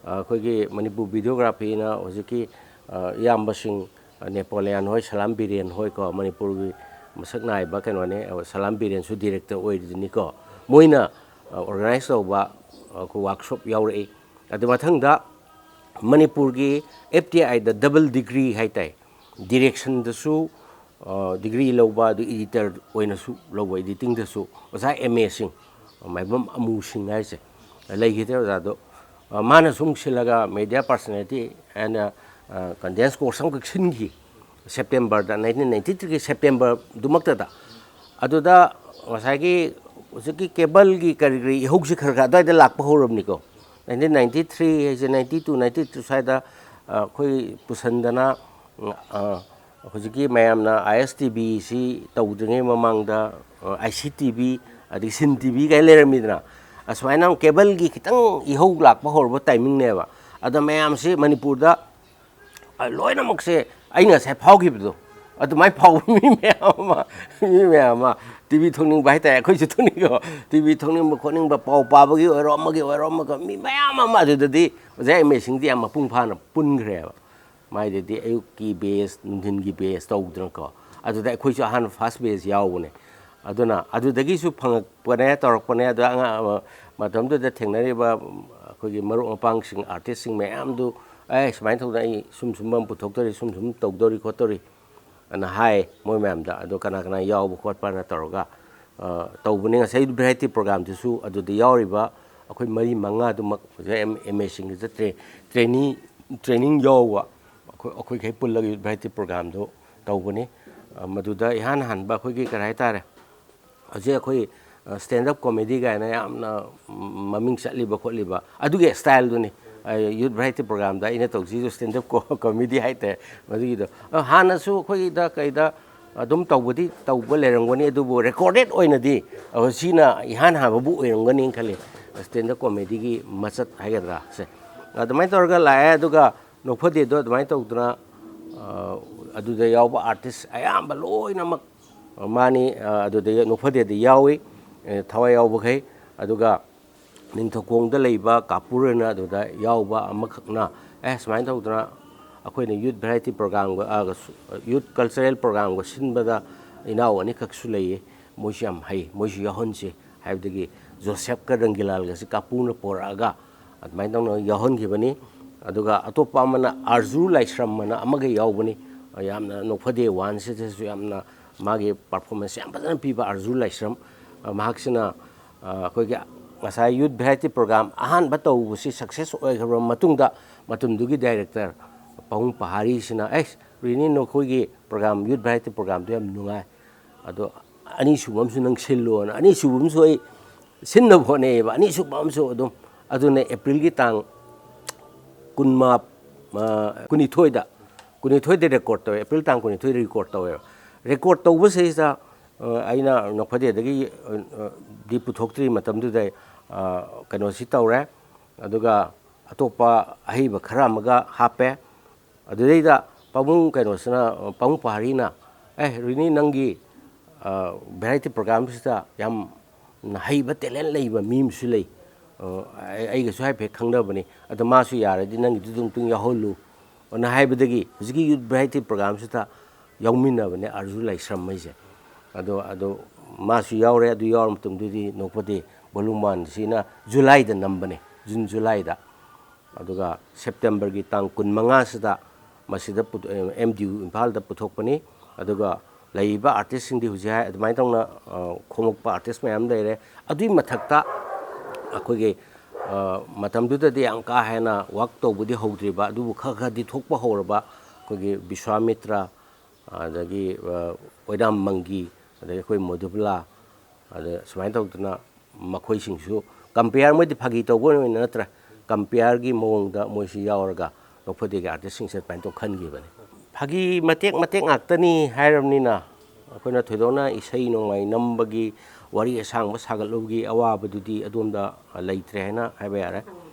ꯑ, ꯑꯩꯈꯣꯏꯒꯤ ꯃꯅꯤꯄꯨꯔ videography ꯅ ꯍꯧꯖꯤꯛꯀꯤ, ꯑ, ꯏꯌꯥꯝꯕꯁꯤꯡ, ꯑ, ꯅꯦꯄꯣꯂꯤꯌꯥꯟ ꯍꯣꯏ, ꯁꯂꯥꯝ ꯕꯤꯔꯦꯟ ꯍꯣꯏ ꯀꯣ, ꯃꯅꯤꯄꯨꯔꯒꯤ ꯃꯁꯛ ꯅꯥꯏꯕ ꯀꯩꯅꯣꯅꯦ, ꯑ, ꯁꯂꯥꯝ ꯕꯤꯔꯦꯟꯁꯨ director ꯑꯣꯏꯔꯤꯗꯨꯅꯤꯀꯣ꯫ ꯃꯣꯏꯅ, ꯑ, organize ꯇꯧꯕ, ꯑ, ꯑꯩꯈꯣꯏ workshop ꯌꯥꯎꯔꯛꯏ꯫ ꯑꯗꯨ ꯃꯊꯪꯗ ꯃꯅꯤꯄꯨꯔꯒꯤ F T I the double degree ꯍꯥꯏ ꯇꯥꯏ, direction ꯗꯁꯨ, ꯑ, degree ꯂꯧꯕ, ꯑꯗꯨ editor ꯑꯣꯏꯅꯁꯨ ꯂꯧꯕ, editing ꯗꯁꯨ ꯑꯣꯖꯥ M A ꯁꯤꯡ, ꯃꯥꯏꯕꯝ ꯑꯃꯨ ꯁꯤꯡ ꯍꯥꯏꯁꯦ ꯂꯩꯈꯤꯗ꯭ꯔꯦ ꯑꯣꯖꯥꯗꯣ꯫ ꯑ, ꯃꯥꯅꯁꯨ ꯑꯃꯨꯛ ꯁꯤꯜꯂꯒ media personality and, ꯑ, contents course ꯑꯃꯈꯛ ꯁꯤꯟꯈꯤ September ꯗ, nineteen ninety three ꯒꯤ September ꯗꯨꯃꯛꯇꯗ꯫ ꯑꯗꯨꯗ ꯉꯁꯥꯏꯒꯤ ꯍꯧꯖꯤꯛꯀꯤ cable ꯒꯤ ꯀꯔꯤ ꯀꯔꯤ ꯏꯍꯧꯁꯤ ꯈꯔ ꯈꯔ ꯑꯗꯨꯋꯥꯏꯗ ꯂꯥꯛꯄ ꯍꯧꯔꯕꯅꯤꯀꯣ꯫ Nineteen ninety three ꯍꯥꯏꯁꯦ ninety two, ninety two ꯁ꯭ꯋꯥꯏꯗ, ꯑ, ꯑꯩꯈꯣꯏ ꯄꯨꯁꯟꯗꯅ, ꯑ, ꯍꯧꯖꯤꯛꯀꯤ ꯃꯌꯥꯝꯅ I S T V ꯁꯤ ꯇꯧꯗ꯭ꯔꯤꯉꯩ ꯃꯃꯥꯡꯗ, ꯑ, I C T V, ꯑꯗꯒꯤ Sin T V ꯀꯥꯏꯅ ꯂꯩꯔꯝꯃꯤꯗꯅ, ꯑꯁꯨꯃꯥꯏꯅ cable ꯒꯤ ꯈꯤꯇꯪ ꯏꯍꯧ ꯂꯥꯛꯄ ꯍꯧꯔꯕ timing ꯅꯦꯕ꯫ ꯑꯗ ꯃꯌꯥꯝꯁꯤ ꯃꯅꯤꯄꯨꯔꯗ, ꯑ, ꯂꯣꯏꯅꯃꯛꯁꯦ ꯑꯩꯅ ꯉꯁꯥꯏ ꯐꯥꯎꯈꯤꯕꯗꯣ ꯑꯗꯨꯃꯥꯏꯅ ꯐꯥꯎꯕ ꯃꯤ ꯃꯌꯥꯝ ꯑꯃ, ꯃꯤ ꯃꯌꯥꯝ ꯑꯃ ꯇꯤ ꯚꯤ ꯊꯣꯛꯅꯤꯡꯕ ꯍꯥꯏꯇꯥꯔꯦ, ꯑꯩꯈꯣꯏꯁꯨ ꯊꯣꯛꯅꯤꯡꯉꯣ꯫ ꯇꯤ ꯚꯤ ꯊꯣꯛꯅꯤꯡꯕ ꯈꯣꯠꯅꯤꯡꯕ, ꯄꯥꯎ ꯄꯥꯕꯒꯤ ꯑꯣꯏꯔꯣ, ꯑꯃꯒꯤ ꯑꯣꯏꯔꯣ, ꯑꯃꯒ, ꯃꯤ ꯃꯌꯥꯝ ꯑꯃ ꯑꯗꯨꯗꯗꯤ ꯑꯣꯖꯥ ꯑꯦꯝ ꯑꯦ ꯁꯤꯡꯗꯤ ꯌꯥꯝ ꯃꯄꯨꯡ ꯐꯥꯅ ꯄꯨꯟꯈ꯭ꯔꯦꯕ꯫ ꯃꯥꯏꯗꯗꯤ ꯑꯌꯨꯛꯀꯤ ꯕꯦꯁ, ꯅꯨꯡꯊꯤꯟꯒꯤ ꯕꯦꯁ ꯇꯧꯗꯅꯀꯣ꯫ ꯑꯗꯨꯗ ꯑꯩꯈꯣꯏꯁꯨ ꯑꯍꯥꯟꯕ ꯐꯥꯔꯁ ꯕꯦꯁ ꯌꯥꯎꯕꯅꯦ꯫ ꯑꯗꯨꯅ ꯑꯗꯨꯗꯒꯤꯁꯨ ꯐꯪꯉꯛꯄꯅꯦ, ꯇꯧꯔꯛꯄꯅꯦ꯫ ꯑꯗꯣ ꯑꯉꯥꯡ, ꯃꯇꯝꯗꯨꯗ ꯊꯦꯡꯅꯔꯤꯕ ꯑꯩꯈꯣꯏꯒꯤ ꯃꯔꯨꯞ ꯃꯄꯥꯡꯁꯤꯡ, ꯑꯥꯔꯇꯤꯁꯁꯤꯡ ꯃꯌꯥꯝꯗꯨ, "ꯑꯦ, ꯁꯨꯃꯥꯏꯅ ꯇꯧꯗꯅ ꯑꯩ ꯁꯨꯝ ꯁꯨꯝꯕ ꯑꯃ ꯄꯨꯊꯣꯛꯇꯣꯔꯤ, ꯁꯨꯝ ꯁꯨꯝ ꯇꯧꯗꯣꯔꯤ ꯈꯣꯠꯇꯣꯔꯤ" ꯑꯅ ꯍꯥꯏ ꯃꯣꯏ ꯃꯌꯥꯝꯗ꯫ ꯑꯗꯣ ꯀꯅꯥ ꯀꯅꯥ ꯌꯥꯎꯕ ꯈꯣꯠꯄꯅ ꯇꯧꯔꯒ, ꯑ, ꯇꯧꯕꯅꯦ꯫ ꯉꯁꯥꯏ ꯚꯦꯔꯥꯏꯇꯤ ꯄ꯭ꯔꯣꯒꯥꯝꯗꯨꯁꯨ ꯑꯗꯨꯗ ꯌꯥꯎꯔꯤꯕ ꯑꯩꯈꯣꯏ ꯃꯔꯤ ꯃꯉꯥꯗꯨꯃꯛ ꯑꯣꯖꯥ ꯑꯦꯝ, ꯑꯦꯝ ꯑꯦꯁꯤꯡꯒꯤꯗ ꯇ꯭ꯔꯦ-, ꯇ꯭ꯔꯦꯅꯤ-, ꯇ꯭ꯔꯦꯅꯤꯡ ꯌꯥꯎꯕ ꯑꯩꯈꯣꯏ, ꯑꯩꯈꯣꯏꯈꯩ ꯄꯨꯜꯂꯒ ꯚꯦꯔꯥꯏꯇꯤ ꯄ꯭ꯔꯣꯒꯥꯝꯗꯨ ꯇꯧꯕꯅꯤ꯫ ꯑ, ꯃꯗꯨꯗ ꯏꯍꯥꯟ ꯍꯥꯟꯕ ꯑꯩꯈꯣꯏꯒꯤ ꯀꯔꯤ ꯍꯥꯏꯇꯥꯔꯦ, ꯍꯧꯖꯤꯛ ꯑꯩꯈꯣꯏ, ꯑ, stand up comedy ꯀꯥꯏꯅ ꯌꯥꯝꯅ, ꯎꯝ, ꯃꯃꯤꯡ ꯆꯠꯂꯤꯕ ꯈꯣꯠꯂꯤꯕ ꯑꯗꯨꯒꯤ ꯁ꯭ꯇꯥꯏꯜꯗꯨꯅꯤ꯫ ꯑ, ꯌꯨꯠ ꯚꯦꯔꯥꯏꯇꯤ ꯄ꯭ꯔꯣꯒꯥꯝꯗ ꯑꯩꯅ ꯇꯧꯖꯩꯗꯣ stand up ꯀꯣ-, comedy ꯍꯥꯏꯇꯥꯔꯦ ꯃꯗꯨꯒꯤꯗꯣ꯫ ꯑ, ꯍꯥꯟꯅꯁꯨ ꯑꯩꯈꯣꯏꯒꯤꯗ ꯀꯩꯗ ꯑꯗꯨꯝ ꯇꯧꯕꯗꯤ ꯇꯧꯕ ꯂꯩꯔꯝꯒꯅꯤ, ꯑꯗꯨꯕꯨ ꯔꯦꯀꯣꯔꯗꯦꯠ ꯑꯣꯏꯅꯗꯤ, ꯑ, ꯁꯤꯅ ꯏꯍꯥꯟ ꯍꯥꯟꯕꯕꯨ ꯑꯣꯏꯔꯝꯒꯅꯤꯅ ꯈꯜꯂꯤ, stand up comedyꯒꯤ ꯃꯆꯠ ꯍꯥꯏꯒꯗ꯭ꯔꯥ ꯁꯦ꯫ ꯑꯗꯨꯃꯥꯏꯅ ꯇꯧꯔꯒ ꯂꯥꯛꯑꯦ꯫ ꯑꯗꯨꯒ ꯅꯣꯛꯐꯗꯦꯗꯣ ꯑꯗꯨꯃꯥꯏꯅ ꯇꯧꯗꯅ, ꯑ, ꯑꯗꯨꯗ ꯌꯥꯎꯕ ꯑꯥꯔꯇꯤꯁ ꯑꯌꯥꯝꯕ ꯂꯣꯏꯅꯃꯛ ꯃꯥꯅꯤ, ꯑ, ꯑꯗꯨꯗ ꯅꯣꯛꯐꯗꯦꯗ ꯌꯥꯎꯏ, ꯑ, ꯊꯋꯥꯏ ꯌꯥꯎꯕꯈꯩ꯫ ꯑꯗꯨꯒ ꯅꯤꯡꯊꯧꯈꯣꯡꯗ ꯂꯩꯕ ꯀꯥꯄꯨꯔꯅ ꯑꯗꯨꯗ ꯌꯥꯎꯕ ꯑꯃꯈꯛꯅ, "ꯑꯦ, ꯁꯨꯃꯥꯏꯅ ꯇꯧꯗꯅ ꯑꯩꯈꯣꯏꯅ ꯌꯨꯠ ꯚꯦꯔꯥꯏꯇꯤ ꯄ꯭ꯔꯣꯒꯥꯝꯒ, ꯑ, ꯁꯨ-, ꯌꯨꯠ ꯀꯜꯆꯔꯦꯜ ꯄ꯭ꯔꯣꯒꯥꯝꯒ ꯁꯤꯟꯕꯗ ꯏꯅꯥꯎ ꯑꯅꯤꯈꯛꯁꯨ ꯂꯩꯌꯦ, ꯃꯣꯏꯁꯨ ꯌꯥꯝ ꯍꯩ, ꯃꯣꯏꯁꯨ ꯌꯥꯎꯍꯟꯁꯤ" ꯍꯥꯏꯕꯗꯒꯤ ꯖꯣꯁꯦꯞꯀ ꯔꯪꯒꯤꯂꯥꯜꯒꯁꯤ ꯀꯥꯄꯨꯔꯅ ꯄꯣꯔꯛꯑꯒ ꯑꯗꯨꯃꯥꯏꯅ ꯇꯧꯅ ꯌꯥꯎꯍꯟꯈꯤꯕꯅꯤ꯫ ꯑꯗꯨꯒ ꯑꯇꯣꯞꯄ ꯑꯃꯅ ꯑꯥꯔꯖꯨ ꯂꯥꯏꯁ꯭ꯔꯝ ꯑꯅ ꯑꯃꯒ ꯌꯥꯎꯕꯅꯤ꯫ ꯌꯥꯝꯅ ꯅꯣꯛꯐꯗꯦ ꯋꯥꯟꯁꯤꯗꯁꯨ ꯌꯥꯝꯅ ꯃꯥꯒꯤ ꯄꯔꯐꯣꯔꯃꯦꯟꯁ ꯌꯥꯝ ꯐꯖꯅ ꯄꯤꯕ ꯑꯥꯔꯖꯨ ꯂꯥꯏꯁ꯭ꯔꯝ꯫ ꯑ, ꯃꯍꯥꯛꯁꯤꯅ, ꯑ, ꯑꯩꯈꯣꯏꯒꯤ ꯉꯁꯥꯏ ꯌꯨꯠ ꯚꯦꯔꯥꯏꯇꯤ ꯄ꯭ꯔꯣꯒꯥꯝ ꯑꯍꯥꯟꯕ ꯇꯧꯕꯁꯤ ꯁꯛꯁꯦꯁ ꯑꯣꯏꯈ꯭ꯔꯕ ꯃꯇꯨꯡꯗ ꯃꯇꯝꯗꯨꯒꯤ ꯗꯥꯏꯔꯦꯛꯇꯔ ꯄꯥꯕꯨꯡ ꯄꯍꯥꯔꯤꯁꯤꯅ, "ꯑꯩꯁ, ꯔꯤꯅꯤ, ꯅꯈꯣꯏꯒꯤ ꯄ꯭ꯔꯣꯒꯥꯝ, ꯌꯨꯠ ꯚꯦꯔꯥꯏꯇꯤ ꯄ꯭ꯔꯣꯒꯥꯝꯗꯣ ꯌꯥꯝ ꯅꯨꯡꯉꯥꯏ, ꯑꯗꯣ ꯑꯅꯤꯁꯨꯕ ꯑꯃꯁꯨ ꯅꯪ ꯁꯤꯜꯂꯣꯅ", ꯑꯅꯤꯁꯨꯕ ꯑꯃꯁꯨ ꯑꯩ ꯁꯤꯟꯅꯕ ꯍꯣꯠꯅꯩꯌꯦꯕ꯫ ꯑꯅꯤꯁꯨꯕ ꯑꯃꯁꯨ ꯑꯗꯨꯝ, ꯑꯗꯨꯅ ꯑꯦꯄ꯭ꯔꯤꯜꯒꯤ ꯇꯥꯡ ꯀꯨꯟꯃꯥ-, ꯑ, ꯀꯨꯟꯅꯤꯊꯣꯏꯗ, ꯀꯨꯟꯅꯤꯊꯣꯏꯗ ꯔꯦꯀꯣꯔꯠ ꯇꯧꯋꯦ, ꯑꯦꯄ꯭ꯔꯤꯜ ꯇꯥꯡ ꯀꯨꯟꯅꯤꯊꯣꯏꯗ ꯔꯦꯀꯣꯔꯠ ꯇꯧꯋꯦꯕ꯫ ꯔꯦꯀꯣꯔꯠ ꯇꯧꯕꯁꯤꯗꯩꯁꯤꯗ, ꯑ, ꯑꯩꯅ ꯅꯣꯛꯐꯗꯦꯗꯒꯤ, ꯑ, ꯑ, ꯗꯤ ꯄꯨꯊꯣꯛꯇ꯭ꯔꯤ ꯃꯇꯝꯗꯨꯗ, ꯑ, ꯀꯩꯅꯣꯁꯤ ꯇꯧꯔꯦ꯫ ꯑꯗꯨꯒ ꯑꯇꯣꯞꯄ ꯑꯍꯩꯕ ꯈꯔ ꯑꯃꯒ ꯍꯥꯞꯄꯦ꯫ ꯑꯗꯨꯗꯩꯗ ꯄꯥꯕꯨꯡ ꯀꯩꯅꯣꯁꯤꯅ, ꯄꯥꯕꯨꯡ ꯄꯍꯥꯔꯤꯅ, "ꯑꯦ, ꯔꯤꯅꯤ, ꯅꯪꯒꯤ ꯚꯦꯔꯥꯏꯇꯤ ꯄ꯭ꯔꯣꯒ꯭ꯔꯥꯝꯁꯤꯗ ꯌꯥꯝ ꯍꯩꯕ, ꯇꯦꯂꯦꯟ ꯂꯩꯕ ꯃꯤ ꯑꯃꯁꯨ ꯂꯩ꯫ ꯑ, ꯑꯩ-, ꯑꯩꯒꯁꯨ ꯍꯥꯏꯐꯦꯠ ꯈꯪꯅꯕꯅꯤ꯫ ꯑꯗꯣ ꯃꯥꯁꯨ ꯌꯥꯔꯗꯤ ꯅꯪꯒꯤꯗꯨꯗ ꯑꯃꯨꯛꯇꯪ ꯌꯥꯎꯍꯜꯂꯨ ꯑꯅ ꯍꯥꯏꯕꯗꯒꯤ ꯍꯧꯖꯤꯛꯀꯤ ꯌꯨꯠ ꯚꯦꯔꯥꯏꯇꯤ ꯄ꯭ꯔꯣꯒ꯭ꯔꯥꯝꯁꯤꯗ ꯌꯥꯎꯃꯤꯟꯅꯕꯅꯦ ꯑꯥꯔꯖꯨ ꯂꯥꯏꯁ꯭ꯔꯝ ꯍꯥꯏꯁꯦ꯫ ꯑꯗꯣ, ꯑꯗꯣ ꯃꯥꯁꯨ ꯌꯥꯎꯔꯦ꯫ ꯑꯗꯨ ꯌꯥꯎꯔ ꯃꯇꯨꯡꯗꯗꯤ ꯅꯣꯛꯐꯗꯦ ꯚꯣꯂꯨꯝ ꯋꯥꯟꯁꯤꯅ ꯖꯨꯂꯥꯏꯗ ꯅꯝꯕꯅꯦ, ꯖꯨꯟ ꯖꯨꯂꯥꯏꯗ꯫ ꯑꯗꯨꯒ ꯁꯦꯞꯇꯦꯝꯕꯔꯒꯤ ꯇꯥꯡ ꯀꯨꯟꯃꯉꯥꯁꯤꯗ ꯃꯁꯤꯗ ꯄꯨꯊꯣꯛ-, ꯑꯦꯝ ꯗꯤ ꯌꯨ ꯏꯝꯐꯥꯜꯗ ꯄꯨꯊꯣꯛꯄꯅꯤ꯫ ꯑꯗꯨꯒ ꯂꯩꯔꯤꯕ ꯑꯥꯔꯇꯤꯁꯁꯤꯡꯗꯤ ꯍꯧꯖꯤꯛ ꯍꯥꯏ ꯑꯗꯨꯃꯥꯏꯅ ꯇꯧꯅ, ꯑ, ꯈꯣꯝꯃꯛꯄ ꯑꯥꯔꯇꯤꯁ ꯃꯌꯥꯝ ꯂꯩꯔꯦ꯫ ꯑꯗꯨꯒꯤ ꯃꯊꯛꯇ ꯑꯩꯈꯣꯏꯒꯤ, ꯑ, ꯃꯇꯝꯗꯨꯗꯗꯤ ꯌꯥꯝ ꯀꯥ ꯍꯦꯟꯅ ꯋꯥꯛ ꯇꯧꯕꯗꯤ ꯍꯧꯗ꯭ꯔꯤꯕ, ꯑꯗꯨꯕꯨ ꯈꯔ ꯈꯔꯗꯤ ꯊꯣꯛꯄ ꯍꯧꯔꯕ ꯑꯩꯈꯣꯏꯒꯤ ꯕꯤꯁ꯭ꯋꯥꯃꯤꯇ꯭ꯔ, ꯑꯗꯒꯤ, ꯑ, ꯑꯣꯏꯅꯥꯝ ꯃꯪꯒꯤ, ꯑꯗꯒꯤ ꯑꯩꯈꯣꯏ ꯃꯣꯙꯨꯕꯂꯥ, ꯑꯗ ꯁꯨꯃꯥꯏꯅ ꯇꯧꯗꯅ ꯃꯈꯣꯏꯁꯤꯡꯁꯨ ꯀꯝꯄꯤꯌꯔ, ꯃꯣꯏꯗꯤ ꯐꯥꯒꯤ ꯇꯧꯕ ꯑꯣꯏꯅ ꯅꯠꯇ꯭ꯔꯥ, ꯀꯝꯄꯤꯌꯔꯒꯤ ꯃꯑꯣꯡꯗ ꯃꯣꯏꯁꯤ ꯌꯥꯎꯔꯒ ꯅꯣꯛꯐꯗꯦꯒꯤ ꯑꯥꯔꯇꯤꯁꯁꯤꯡꯁꯦ ꯑꯗꯨꯃꯥꯏꯅ ꯇꯧ ꯈꯟꯈꯤꯕꯅꯤ꯫ ꯐꯥꯒꯤ ꯃꯇꯦꯛ ꯃꯇꯦꯛ ꯉꯥꯛꯇꯅꯤ ꯍꯥꯏꯔꯕꯅꯤꯅ ꯑꯩꯈꯣꯏꯅ ꯊꯣꯏꯗꯣꯛꯅ ꯏꯁꯩ ꯅꯣꯡꯃꯥꯏ ꯅꯝꯕꯒꯤ, ꯋꯥꯔꯤ ꯑꯁꯥꯡꯕ ꯁꯥꯒꯠꯂꯨꯕꯒꯤ ꯑꯋꯥꯕꯗꯨꯗꯤ ꯑꯗꯣꯝꯗ ꯂꯩꯇ꯭ꯔꯦ ꯍꯥꯏꯅ ꯍꯥꯏꯕ ꯌꯥꯔꯦ꯫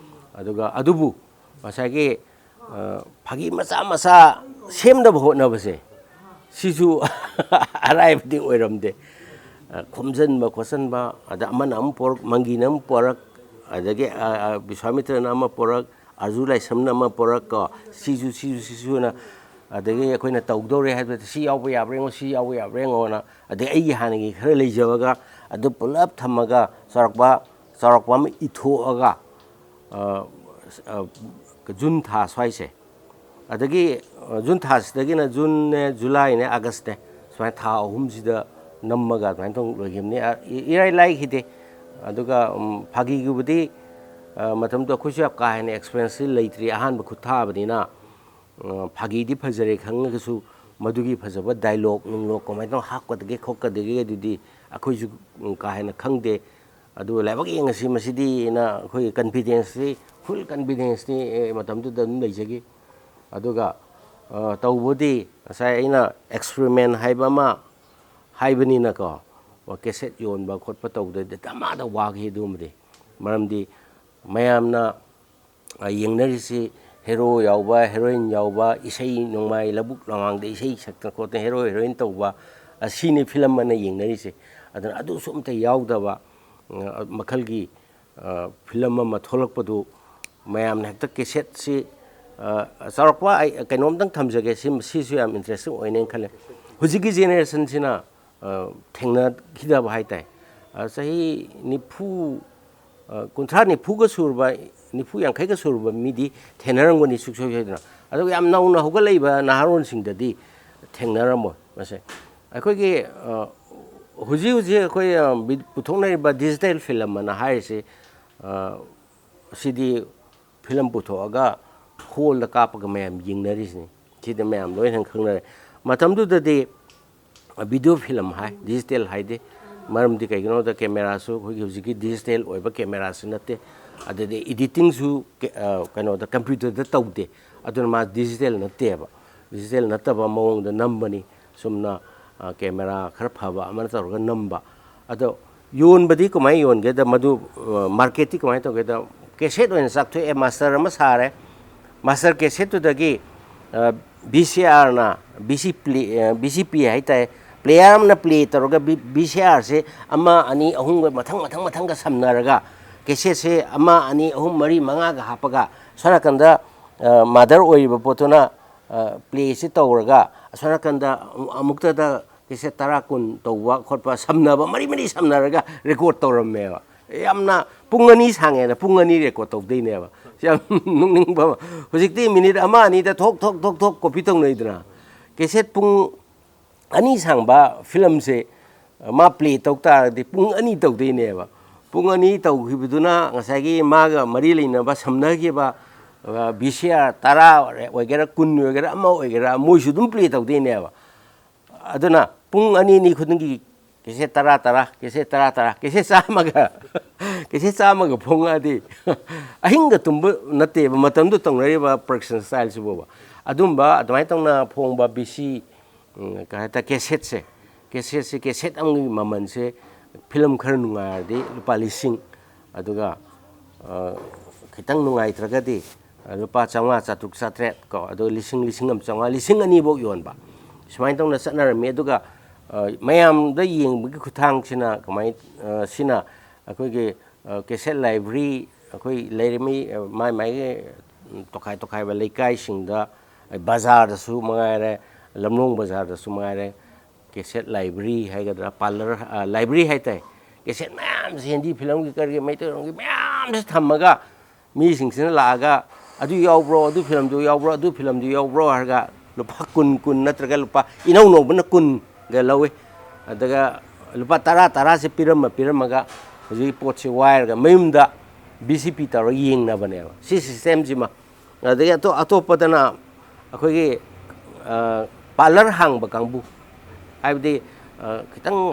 ꯑꯗꯨꯒ ꯑꯗꯨꯕꯨ ꯉꯁꯥꯏꯒꯤ, ꯑ, ꯐꯥꯒꯤ ꯃꯆꯥ ꯃꯆꯥ ꯁꯦꯝꯅꯕ ꯍꯣꯠꯅꯕꯁꯦ, ꯁꯤꯁꯨ ꯑꯔꯥꯏꯕꯗꯤ ꯑꯣꯏꯔꯝꯗꯦ꯫ ꯑ, ꯈꯣꯝꯖꯤꯟꯕ ꯈꯣꯠꯆꯟꯕ, ꯑꯗ ꯑꯃꯅ ꯑꯃ ꯄꯣꯔꯛ, ꯃꯪꯒꯤꯅ ꯑꯃ ꯄꯣꯔꯛ, ꯑꯗꯒꯤ, ꯑ, ꯑ, ꯕꯤꯁ꯭ꯋꯥꯃꯤꯇ꯭ꯔꯅ ꯑꯃ ꯄꯣꯔꯛ, ꯑꯥꯔꯖꯨ ꯂꯥꯏꯁ꯭ꯔꯝꯅ ꯑꯃ ꯄꯣꯔꯛ ꯀꯣ, ꯁꯤꯁꯨ, ꯁꯤꯁꯨ, ꯁꯤꯁꯨꯅ, ꯑꯗꯒꯤ ꯑꯩꯈꯣꯏꯅ ꯇꯧꯗꯧꯔꯦ ꯍꯥꯏꯕꯗ ꯁꯤ ꯌꯥꯎꯕ ꯌꯥꯕ꯭ꯔꯥ ꯌꯦꯡꯉꯣ, ꯁꯤ ꯌꯥꯎꯕ ꯌꯥꯕ꯭ꯔꯥ ꯌꯦꯡꯉꯣꯅ, ꯑꯗꯩ ꯑꯩꯒꯤ ꯍꯥꯟꯅꯒꯤ ꯈꯔ ꯂꯩꯖꯕꯒ ꯑꯗꯨ ꯄꯨꯂꯞ ꯊꯝꯃꯒ ꯆꯥꯎꯔꯥꯛꯄ, ꯆꯥꯎꯔꯥꯛꯄ ꯑꯃ ꯏꯊꯣꯛꯑꯒ, ꯑ, ꯑ, ꯖꯨꯟ ꯊꯥ ꯁ꯭ꯋꯥꯏꯁꯦ, ꯑꯗꯒꯤ, ꯑ, ꯖꯨꯟ ꯊꯥꯁꯤꯗꯒꯤꯅ ꯖꯨꯟꯅꯦ, ꯖꯨꯂꯥꯏꯅꯦ, ꯑꯥꯒꯁꯅꯦ, ꯁꯨꯃꯥꯏꯅ ꯊꯥ ꯑꯍꯨꯝꯁꯤꯗ ꯅꯝꯃꯒ ꯑꯗꯨꯃꯥꯏꯅ ꯇꯧ ꯂꯣꯏꯈꯤꯕꯅꯤ꯫ ꯑ, ꯏ-, ꯏꯔꯥꯏ ꯂꯥꯏꯈꯤꯗꯦ꯫ ꯑꯗꯨꯒ, ꯎꯝ, ꯐꯥꯒꯤꯒꯤꯕꯨꯗꯤ, ꯑ, ꯃꯇꯝꯗꯨꯗ ꯑꯩꯈꯣꯏꯁꯨ ꯌꯥꯝ ꯀꯥ ꯍꯦꯟꯅ ꯑꯦꯛꯁꯄꯤꯔꯦꯟꯁꯁꯤ ꯂꯩꯇ꯭ꯔꯤ, ꯑꯍꯥꯟꯕ ꯈꯨꯠ ꯊꯥꯕꯅꯤꯅ꯫ ꯑ, ꯐꯥꯒꯤꯗꯤ ꯐꯖꯔꯦ ꯈꯪꯉꯒꯁꯨ ꯃꯗꯨꯒꯤ ꯐꯖꯕ ꯗꯥꯏꯂꯣꯛ ꯅꯨꯡꯂꯣꯛ ꯀꯃꯥꯏꯅ ꯇꯧꯔ ꯍꯥꯞꯀꯗꯒꯦ ꯈꯣꯠꯀꯗꯒꯦ ꯑꯗꯨꯗꯤ ꯑꯩꯈꯣꯏꯁꯨ, ꯎꯝ, ꯀꯥ ꯍꯦꯟꯅ ꯈꯪꯗꯦ꯫ ꯑꯗꯨꯒ ꯂꯥꯏꯕꯛ ꯌꯦꯡꯉꯁꯤ ꯃꯁꯤꯗꯤꯅ ꯑꯩꯈꯣꯏꯒꯤ ꯀꯟꯐꯤꯗꯦꯟꯁꯁꯤ, ꯐꯨꯜ ꯀꯟꯐꯤꯗꯦꯟꯁꯅꯤ, ꯑꯦ, ꯃꯇꯝꯗꯨꯗ ꯑꯗꯨꯝ ꯂꯩꯖꯈꯤ꯫ ꯑꯗꯨꯒ, ꯑ, ꯇꯧꯕꯗꯤ ꯉꯁꯥꯏ ꯑꯩꯅ ꯑꯦꯛꯁꯄꯔꯤꯃꯦꯟ ꯍꯥꯏꯕ ꯑꯃ ꯍꯥꯏꯕꯅꯤꯅꯀꯣ, ꯀꯦꯁꯦꯠ ꯌꯣꯟꯕ ꯈꯣꯠꯄ ꯇꯧꯕꯗꯗꯤ ꯗꯃꯥꯗ ꯋꯥꯈꯤ ꯑꯗꯨꯒꯨꯝꯕꯗꯤ꯫ ꯃꯔꯝꯗꯤ ꯃꯌꯥꯝꯅ, ꯑ, ꯌꯦꯡꯅꯔꯤꯁꯤ ꯍꯦꯔꯣ ꯌꯥꯎꯕ, ꯍꯦꯔꯣꯏꯟ ꯌꯥꯎꯕ, ꯏꯁꯩ ꯅꯣꯡꯃꯥꯏ ꯂꯧꯕꯨꯛ ꯂꯝꯍꯥꯡꯗ ꯏꯁꯩ ꯁꯛꯇꯅ ꯈꯣꯠꯇꯅ ꯍꯦꯔꯣ ꯍꯦꯔꯣꯏꯟ ꯇꯧꯕ, ꯑꯁꯤꯅꯤ ꯐꯤꯂꯝ ꯑꯅ ꯌꯦꯡꯅꯔꯤꯁꯦ꯫ ꯑꯗꯨꯅ ꯑꯗꯨꯁꯨ ꯑꯝꯇ ꯌꯥꯎꯗꯕ, ꯑ, ꯃꯈꯜꯒꯤ, ꯑ, ꯐꯤꯂꯝ ꯑꯃ ꯊꯣꯛꯂꯛꯄꯗꯨ ꯃꯌꯥꯝꯅ ꯍꯦꯛꯇ ꯀꯦꯁꯦꯠꯁꯤ, ꯑ, ꯆꯥꯎꯔꯛꯄ ꯑꯩ ꯀꯩꯅꯣꯝꯇꯪ ꯊꯝꯖꯒꯦ, ꯁꯤ, ꯁꯤꯁꯨ ꯌꯥꯝ ꯏꯟꯇꯔꯦꯁꯇꯤꯡ ꯑꯣꯏꯅꯦꯅ ꯈꯜꯂꯦ꯫ ꯍꯧꯖꯤꯛꯀꯤ ꯖꯦꯅꯦꯔꯦꯁꯟꯁꯤꯅ, ꯑ, ꯊꯦꯡꯅꯈꯤꯗꯕ ꯍꯥꯏ ꯇꯥꯏ꯫ ꯑ, ꯆꯍꯤ ꯅꯤꯐꯨ, ꯑ, ꯀꯨꯟꯊ꯭ꯔꯥ ꯅꯤꯐꯨꯒ ꯁꯨꯔꯕ, ꯅꯤꯐꯨ ꯌꯥꯡꯈꯩꯒ ꯁꯨꯔꯕ ꯃꯤꯗꯤ ꯊꯦꯡꯅꯔꯝꯒꯅꯤ ꯁꯨꯡꯁꯣꯏ ꯁꯣꯏꯗꯅ꯫ ꯑꯗꯨꯒ ꯌꯥꯝ ꯅꯧꯅ ꯍꯧꯒꯠꯂꯛꯏꯕ ꯅꯍꯥꯔꯣꯟꯁꯤꯡꯗꯗꯤ ꯊꯦꯡꯅꯔꯝꯃꯣꯏ ꯃꯁꯦ꯫ ꯑꯩꯈꯣꯏꯒꯤ, ꯑ, ꯍꯧꯖꯤꯛ ꯍꯧꯖꯤꯛ ꯑꯩꯈꯣꯏ, ꯑ, ꯕꯤ-, ꯄꯨꯊꯣꯛꯅꯔꯤꯕ ꯗꯤꯖꯤꯇꯦꯜ ꯐꯤꯂꯝ ꯑꯅ ꯍꯥꯏꯔꯤꯁꯤ, ꯑ, ꯁꯤꯗꯤ ꯐꯤꯂꯝ ꯄꯨꯊꯣꯛꯑꯒ ꯍꯣꯜꯗ ꯀꯥꯞꯄꯒ ꯃꯌꯥꯝ ꯌꯦꯡꯅꯔꯤꯁꯤꯅꯤ꯫ ꯁꯤꯗ ꯃꯌꯥꯝ ꯂꯣꯏꯅ ꯈꯪꯅꯔꯦ꯫ ꯃꯇꯝꯗꯨꯗꯗꯤ ꯚꯤꯗꯤꯑꯣ ꯐꯤꯂꯝ ꯍꯥꯏ, ꯗꯤꯖꯤꯇꯦꯜ ꯍꯥꯏꯗꯦ꯫ ꯃꯔꯝꯗꯤ ꯀꯩꯒꯤꯅꯣꯗ ꯀꯦꯃꯦꯔꯥꯁꯨ ꯑꯩꯈꯣꯏꯒꯤ ꯍꯧꯖꯤꯛꯀꯤ ꯗꯤꯖꯤꯇꯦꯜ ꯑꯣꯏꯕ ꯀꯦꯃꯦꯔꯥꯁꯨ ꯅꯠꯇꯦ꯫ ꯑꯗꯨꯗꯤ ꯏꯗꯤꯇꯤꯡꯁꯨ ꯀꯦ-, ꯑ, ꯀꯩꯅꯣꯗ, ꯀꯝꯄ꯭ꯌꯨꯇꯔꯗ ꯇꯧꯗꯦ꯫ ꯑꯗꯨꯅ ꯃꯥ ꯗꯤꯖꯤꯇꯦꯜ ꯅꯠꯇꯦꯕ꯫ ꯗꯤꯖꯤꯇꯦꯜ ꯅꯠꯇꯕ ꯃꯑꯣꯡꯗ ꯅꯝꯕꯅꯤ꯫ ꯆꯨꯝꯅ, ꯑ, ꯀꯦꯃꯦꯔꯥ ꯈꯔ ꯐꯕ ꯑꯃꯅ ꯇꯧꯔꯒ ꯅꯝꯕ꯫ ꯑꯗꯣ ꯌꯣꯟꯕꯗꯤ ꯀꯃꯥꯏꯅ ꯌꯣꯟꯒꯦꯗ, ꯃꯗꯨ, ꯑ, ꯃꯥꯔꯀꯦꯠꯇꯤ ꯀꯃꯥꯏꯅ ꯇꯧꯒꯦꯗ, ꯀꯦꯁꯦꯠ ꯑꯣꯏꯅ ꯆꯥꯛꯊꯣꯛꯑꯦ, ꯃꯥꯁꯇꯔ ꯑꯃ ꯁꯥꯔꯦ꯫ ꯃꯥꯁꯇꯔ ꯀꯦꯁꯦꯠꯇꯨꯗꯒꯤ, ꯑ, V C ꯑꯥꯔꯅ, V C play-, ꯑ, ꯚꯤ ꯁꯤ ꯄꯤ ꯍꯥꯏ ꯇꯥꯔꯦ, ꯄ꯭ꯂꯦꯌꯥꯔ ꯑꯃꯅ ꯄ꯭ꯂꯦ ꯇꯧꯔꯒ ꯚꯤ-, ꯚꯤ ꯁꯤ ꯑꯥꯔꯁꯦ ꯑꯃ, ꯑꯅꯤ, ꯑꯍꯨꯝꯒ ꯃꯊꯪ, ꯃꯊꯪ, ꯃꯊꯪꯒ ꯁꯝꯅꯔꯒ ꯀꯦꯁꯦꯠꯁꯦ ꯑꯃ, ꯑꯅꯤ, ꯑꯍꯨꯝ, ꯃꯔꯤ, ꯃꯉꯥꯒ ꯍꯥꯞꯄꯒ ꯁꯣꯝ ꯅꯥꯀꯟꯗ, ꯑ, ꯃꯥꯗꯔ ꯑꯣꯏꯔꯤꯕ ꯄꯣꯠꯇꯨꯅ, ꯑ, ꯄ꯭ꯂꯦꯁꯤ ꯇꯧꯔꯒ ꯑꯁꯣꯝ ꯅꯥꯀꯟꯗ ꯑꯃꯨꯛ-, ꯑꯃꯨꯛꯇꯗ ꯀꯦꯁꯦꯠ ꯇꯔꯥ, ꯀꯨꯟ ꯇꯧꯕ ꯈꯣꯠꯄ, ꯁꯝꯅꯕ, ꯃꯔꯤ ꯃꯔꯤ ꯁꯝꯅꯔꯒ ꯔꯦꯀꯣꯔꯠ ꯇꯧꯔꯝꯃꯦꯕ꯫ ꯌꯥꯝꯅ ꯄꯨꯡ ꯑꯅꯤ ꯁꯥꯡꯉꯦꯅ ꯄꯨꯡ ꯑꯅꯤ ꯔꯦꯀꯣꯔꯠ ꯇꯧꯗꯣꯏꯅꯦꯕ꯫ ꯌꯥꯝ ꯅꯣꯛꯅꯤꯡꯕ ꯑꯃ꯫ ꯍꯧꯖꯤꯛꯇꯤ ꯃꯤꯅꯤꯠ ꯑꯃ ꯑꯅꯤꯗ ꯊꯣꯛ, ꯊꯣꯛ, ꯊꯣꯛ, ꯊꯣꯛ ꯀꯣꯄꯤ ꯇꯧꯅꯩꯗꯅ꯫ ꯀꯦꯁꯦꯠ ꯄꯨꯡ ꯑꯅꯤ ꯁꯥꯡꯕ ꯐꯤꯂꯝꯁꯦ ꯃꯥ ꯄ꯭ꯂꯦ ꯇꯧ ꯇꯥꯔꯗꯤ ꯄꯨꯡ ꯑꯅꯤ ꯇꯧꯗꯣꯏꯅꯦꯕ꯫ ꯄꯨꯡ ꯑꯅꯤ ꯇꯧꯈꯤꯕꯗꯨꯅ ꯉꯁꯥꯏꯒꯤ ꯃꯥꯒ ꯃꯔꯤ ꯂꯩꯅꯕ ꯁꯝꯅꯈꯤꯕ, ꯑ, ꯚꯤ ꯁꯤ ꯑꯥꯔ ꯇꯔꯥ ꯑꯣꯏꯒꯦꯔꯥ, ꯀꯨꯟ ꯑꯣꯏꯒꯦꯔꯥ, ꯑꯃ ꯑꯣꯏꯒꯦꯔꯥ, ꯃꯣꯏꯁꯨ ꯑꯗꯨꯝ ꯄ꯭ꯂꯦ ꯇꯧꯗꯣꯏꯅꯦꯕ꯫ ꯑꯗꯨꯅ ꯄꯨꯡ ꯑꯅꯤ ꯑꯅꯤ ꯈꯨꯗꯤꯡꯒꯤ ꯀꯦꯁꯦꯠ ꯇꯔꯥ, ꯇꯔꯥ, ꯀꯦꯁꯦꯠ ꯇꯔꯥ, ꯇꯔꯥ, ꯀꯦꯁꯦꯠ ꯆꯥꯝꯃꯒ, ꯀꯦꯁꯦꯠ ꯆꯥꯝꯃꯒ ꯐꯣꯡꯉꯛꯑꯗꯤ ꯑꯍꯤꯡꯒ ꯇꯨꯝꯕ ꯅꯠꯇꯦꯕ, ꯃꯇꯝꯗꯨ ꯇꯧꯅꯔꯤꯕ ꯄ꯭ꯔꯗꯛꯁꯟ ꯁ꯭ꯇꯥꯏꯜꯁꯤꯕꯨꯕ꯫ ꯑꯗꯨꯝꯕ ꯑꯗꯨꯃꯥꯏꯅ ꯇꯧꯅ ꯐꯣꯡꯕ ꯚꯤ ꯁꯤ, ꯎꯝ, ꯀꯩ ꯍꯥꯏꯇꯥꯔꯦ, ꯀꯦꯁꯦꯠꯁꯦ, ꯀꯦꯁꯦꯠꯁꯦ, ꯀꯦꯁꯦꯠ ꯑꯃꯒꯤ ꯃꯃꯜꯁꯦ ꯐꯤꯂꯝ ꯈꯔ ꯅꯨꯡꯉꯥꯏꯔꯗꯤ ꯂꯨꯄꯥ ꯂꯤꯁꯤꯡ, ꯑꯗꯨꯒ, ꯑ, ꯈꯤꯇꯪ ꯅꯨꯡꯉꯥꯏꯇ꯭ꯔꯒꯗꯤ, ꯑ, ꯂꯨꯄꯥ ꯆꯥꯝꯃꯉꯥ, ꯆꯥꯇ꯭ꯔꯨꯛ, ꯆꯥꯇ꯭ꯔꯦꯠ ꯀꯣ, ꯑꯗꯨꯒ ꯂꯤꯁꯤꯡ, ꯂꯤꯁꯤꯡ ꯑꯃ ꯆꯥꯝꯃꯉꯥ, ꯂꯤꯁꯤꯡ ꯑꯅꯤꯐꯧ ꯌꯣꯟꯕ, ꯁꯨꯃꯥꯏꯅ ꯇꯧꯅ ꯆꯠꯅꯔꯝꯃꯤ꯫ ꯑꯗꯨꯒ ꯃꯌꯥꯝꯗ ꯌꯦꯡꯕꯒꯤ ꯈꯨꯠꯊꯥꯡꯁꯤꯅ ꯀꯃꯥꯏ ꯁꯤꯅ ꯑꯩꯈꯣꯏꯒꯤ ꯀꯦꯁꯦꯠ ꯂꯥꯏꯕ꯭ꯔꯦꯔꯤ ꯑꯩꯈꯣꯏ ꯂꯩꯔꯝꯃꯤ꯫ ꯃꯥꯏ ꯃꯥꯏꯒꯤ ꯇꯣꯈꯥꯏ ꯇꯣꯈꯥꯏꯕ ꯂꯩꯀꯥꯏꯁꯤꯡꯗ, ꯕꯖꯥꯔꯗꯁꯨ ꯃꯉꯥꯏꯔꯦ, ꯂꯝꯂꯣꯡ ꯕꯖꯥꯔꯗꯁꯨ ꯃꯉꯥꯏꯔꯦ, ꯀꯦꯁꯦꯠ ꯂꯥꯏꯕ꯭ꯔꯦꯔꯤ ꯍꯥꯏꯒꯗ꯭ꯔꯥ, ꯄꯥꯔꯂꯔ, ꯂꯥꯏꯕ꯭ꯔꯦꯔꯤ ꯍꯥꯏ ꯇꯥꯏ꯫ ꯀꯦꯁꯦꯠ ꯃꯌꯥꯝꯁꯦ ꯍꯤꯟꯗꯤ ꯐꯤꯂꯝꯒꯤ, ꯀꯔꯤꯒꯤ, ꯃꯩꯇꯩꯂꯣꯟꯒꯤ ꯃꯌꯥꯝꯁꯦ ꯊꯝꯃꯒ ꯃꯤꯁꯤꯡꯁꯤꯅ ꯂꯥꯛꯑꯒ, "ꯑꯗꯨ ꯌꯥꯎꯕ꯭ꯔꯣ, ꯑꯗꯨ ꯐꯤꯂꯝꯗꯨ ꯌꯥꯎꯕ꯭ꯔꯣ, ꯑꯗꯨ ꯐꯤꯂꯝꯗꯨ ꯌꯥꯎꯕ꯭ꯔꯣ?" ꯍꯥꯏꯔꯒ ꯂꯨꯄꯥ ꯀꯨꯟ, ꯀꯨꯟ ꯅꯠꯇ꯭ꯔꯒ ꯂꯨꯄꯥ ꯏꯅꯧ ꯅꯧꯕꯅ ꯀꯨꯟꯒ ꯂꯧꯏ꯫ ꯑꯗꯨꯒ ꯂꯨꯄꯥ ꯇꯔꯥ, ꯇꯔꯥꯁꯦ ꯄꯤꯔꯝꯃ ꯄꯤꯔꯝꯃꯒ ꯍꯧꯖꯤꯛ ꯄꯣꯠꯁꯦ ꯋꯥꯏꯔꯒ ꯃꯌꯨꯝꯗ ꯚꯤ ꯁꯤ ꯄꯤ ꯇꯧꯔꯒ ꯌꯦꯡꯅꯕꯅꯦꯕ꯫ ꯁꯤ ꯁꯤꯁꯇꯦꯝꯁꯤꯃ꯫ ꯑꯗꯒꯤ ꯑꯇꯣꯞ ꯑꯇꯣꯞꯄꯗꯅ ꯑꯩꯈꯣꯏꯒꯤ ꯄꯥꯔꯂꯔ ꯍꯥꯡꯕ ꯀꯥꯡꯕꯨ, ꯍꯥꯏꯕꯗꯤ ꯈꯤꯇꯪ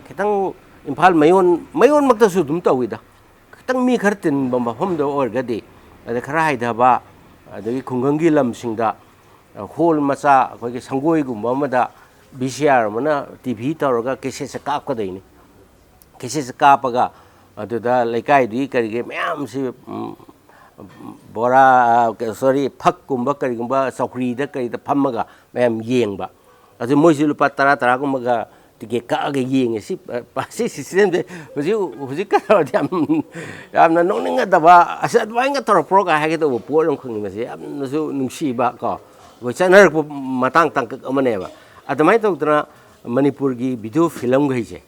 ꯈꯤꯇꯪ ꯏꯝꯐꯥꯜ ꯃꯌꯣꯟ ꯃꯌꯣꯟꯃꯛꯇꯁꯨ ꯑꯗꯨꯝ ꯇꯧꯋꯤꯗ꯫ ꯈꯤꯇꯪ ꯃꯤ ꯈꯔ ꯇꯤꯟꯕ ꯃꯐꯝꯗ ꯑꯣꯏꯔꯒꯗꯤ, ꯑꯗ ꯈꯔ ꯍꯥꯏꯊꯕ, ꯑꯗꯒꯤ ꯈꯨꯡꯒꯪꯒꯤ ꯂꯝꯁꯤꯡꯗ ꯍꯣꯜ ꯃꯆꯥ, ꯑꯩꯈꯣꯏꯒꯤ ꯁꯪꯒꯣꯏꯒꯨꯝꯕ ꯑꯃꯗ ꯚꯤ ꯁꯤ ꯑꯥꯔ ꯑꯃꯅ ꯇꯤ ꯚꯤ ꯇꯧꯔꯒ ꯀꯦꯁꯦꯠꯁꯦ ꯀꯥꯞꯀꯗꯣꯏꯅꯤ꯫ ꯀꯦꯁꯦꯠꯁꯦ ꯀꯥꯞꯄꯒ ꯑꯗꯨꯗ ꯂꯩꯀꯥꯏꯗꯨꯒꯤ ꯀꯔꯤꯒꯤ ꯃꯌꯥꯝꯁꯤ, ꯕꯣꯔꯥ, ꯁꯣꯔꯤ, ꯐꯛꯀꯨꯝꯕ ꯀꯔꯤꯒꯨꯝꯕ ꯆꯧꯀ꯭ꯔꯤꯗ ꯀꯔꯤꯗ ꯐꯝꯃꯒ ꯃꯌꯥꯝ ꯌꯦꯡꯕ꯫ ꯑꯗꯨ ꯃꯣꯏꯁꯨ ꯂꯨꯄꯥ ꯇꯔꯥ, ꯇꯔꯥꯒꯨꯝꯕꯒ ꯇꯤꯀꯦꯠ ꯀꯛꯑꯒ ꯌꯦꯡꯉꯦ꯫ ꯁꯤ ꯁꯤ ꯁꯤꯁꯇꯦꯝꯁꯦ ꯍꯧꯖꯤꯛ ꯍꯧꯖꯤꯛ ꯀꯩꯅꯣꯗꯤ ꯌꯥꯝ ꯌꯥꯝꯅ ꯅꯣꯛꯅꯤꯡꯒꯗꯕ, "ꯑꯁ, ꯑꯗꯨꯃꯥꯏꯅꯒ ꯇꯧꯔꯛꯄ꯭ꯔꯣ?" ꯀꯥꯏ ꯍꯥꯏꯒꯗꯧꯕ ꯄꯣꯠ ꯑꯃꯈꯛꯅꯤ꯫ ꯃꯁꯤ ꯌꯥꯝꯅꯁꯨ ꯅꯨꯡꯁꯤꯕ ꯀꯣ, ꯑꯩꯈꯣꯏ ꯆꯠꯅꯔꯛꯄ ꯃꯇꯥꯡ ꯇꯥꯡꯀꯛ ꯑꯃꯅꯦꯕ꯫ ꯑꯗꯨꯃꯥꯏꯅ ꯇꯧꯗꯅ ꯃꯅꯤꯄꯨꯔꯒꯤ ꯚꯤꯗꯤꯑꯣ ꯐꯤꯂꯝꯈꯩꯁꯦ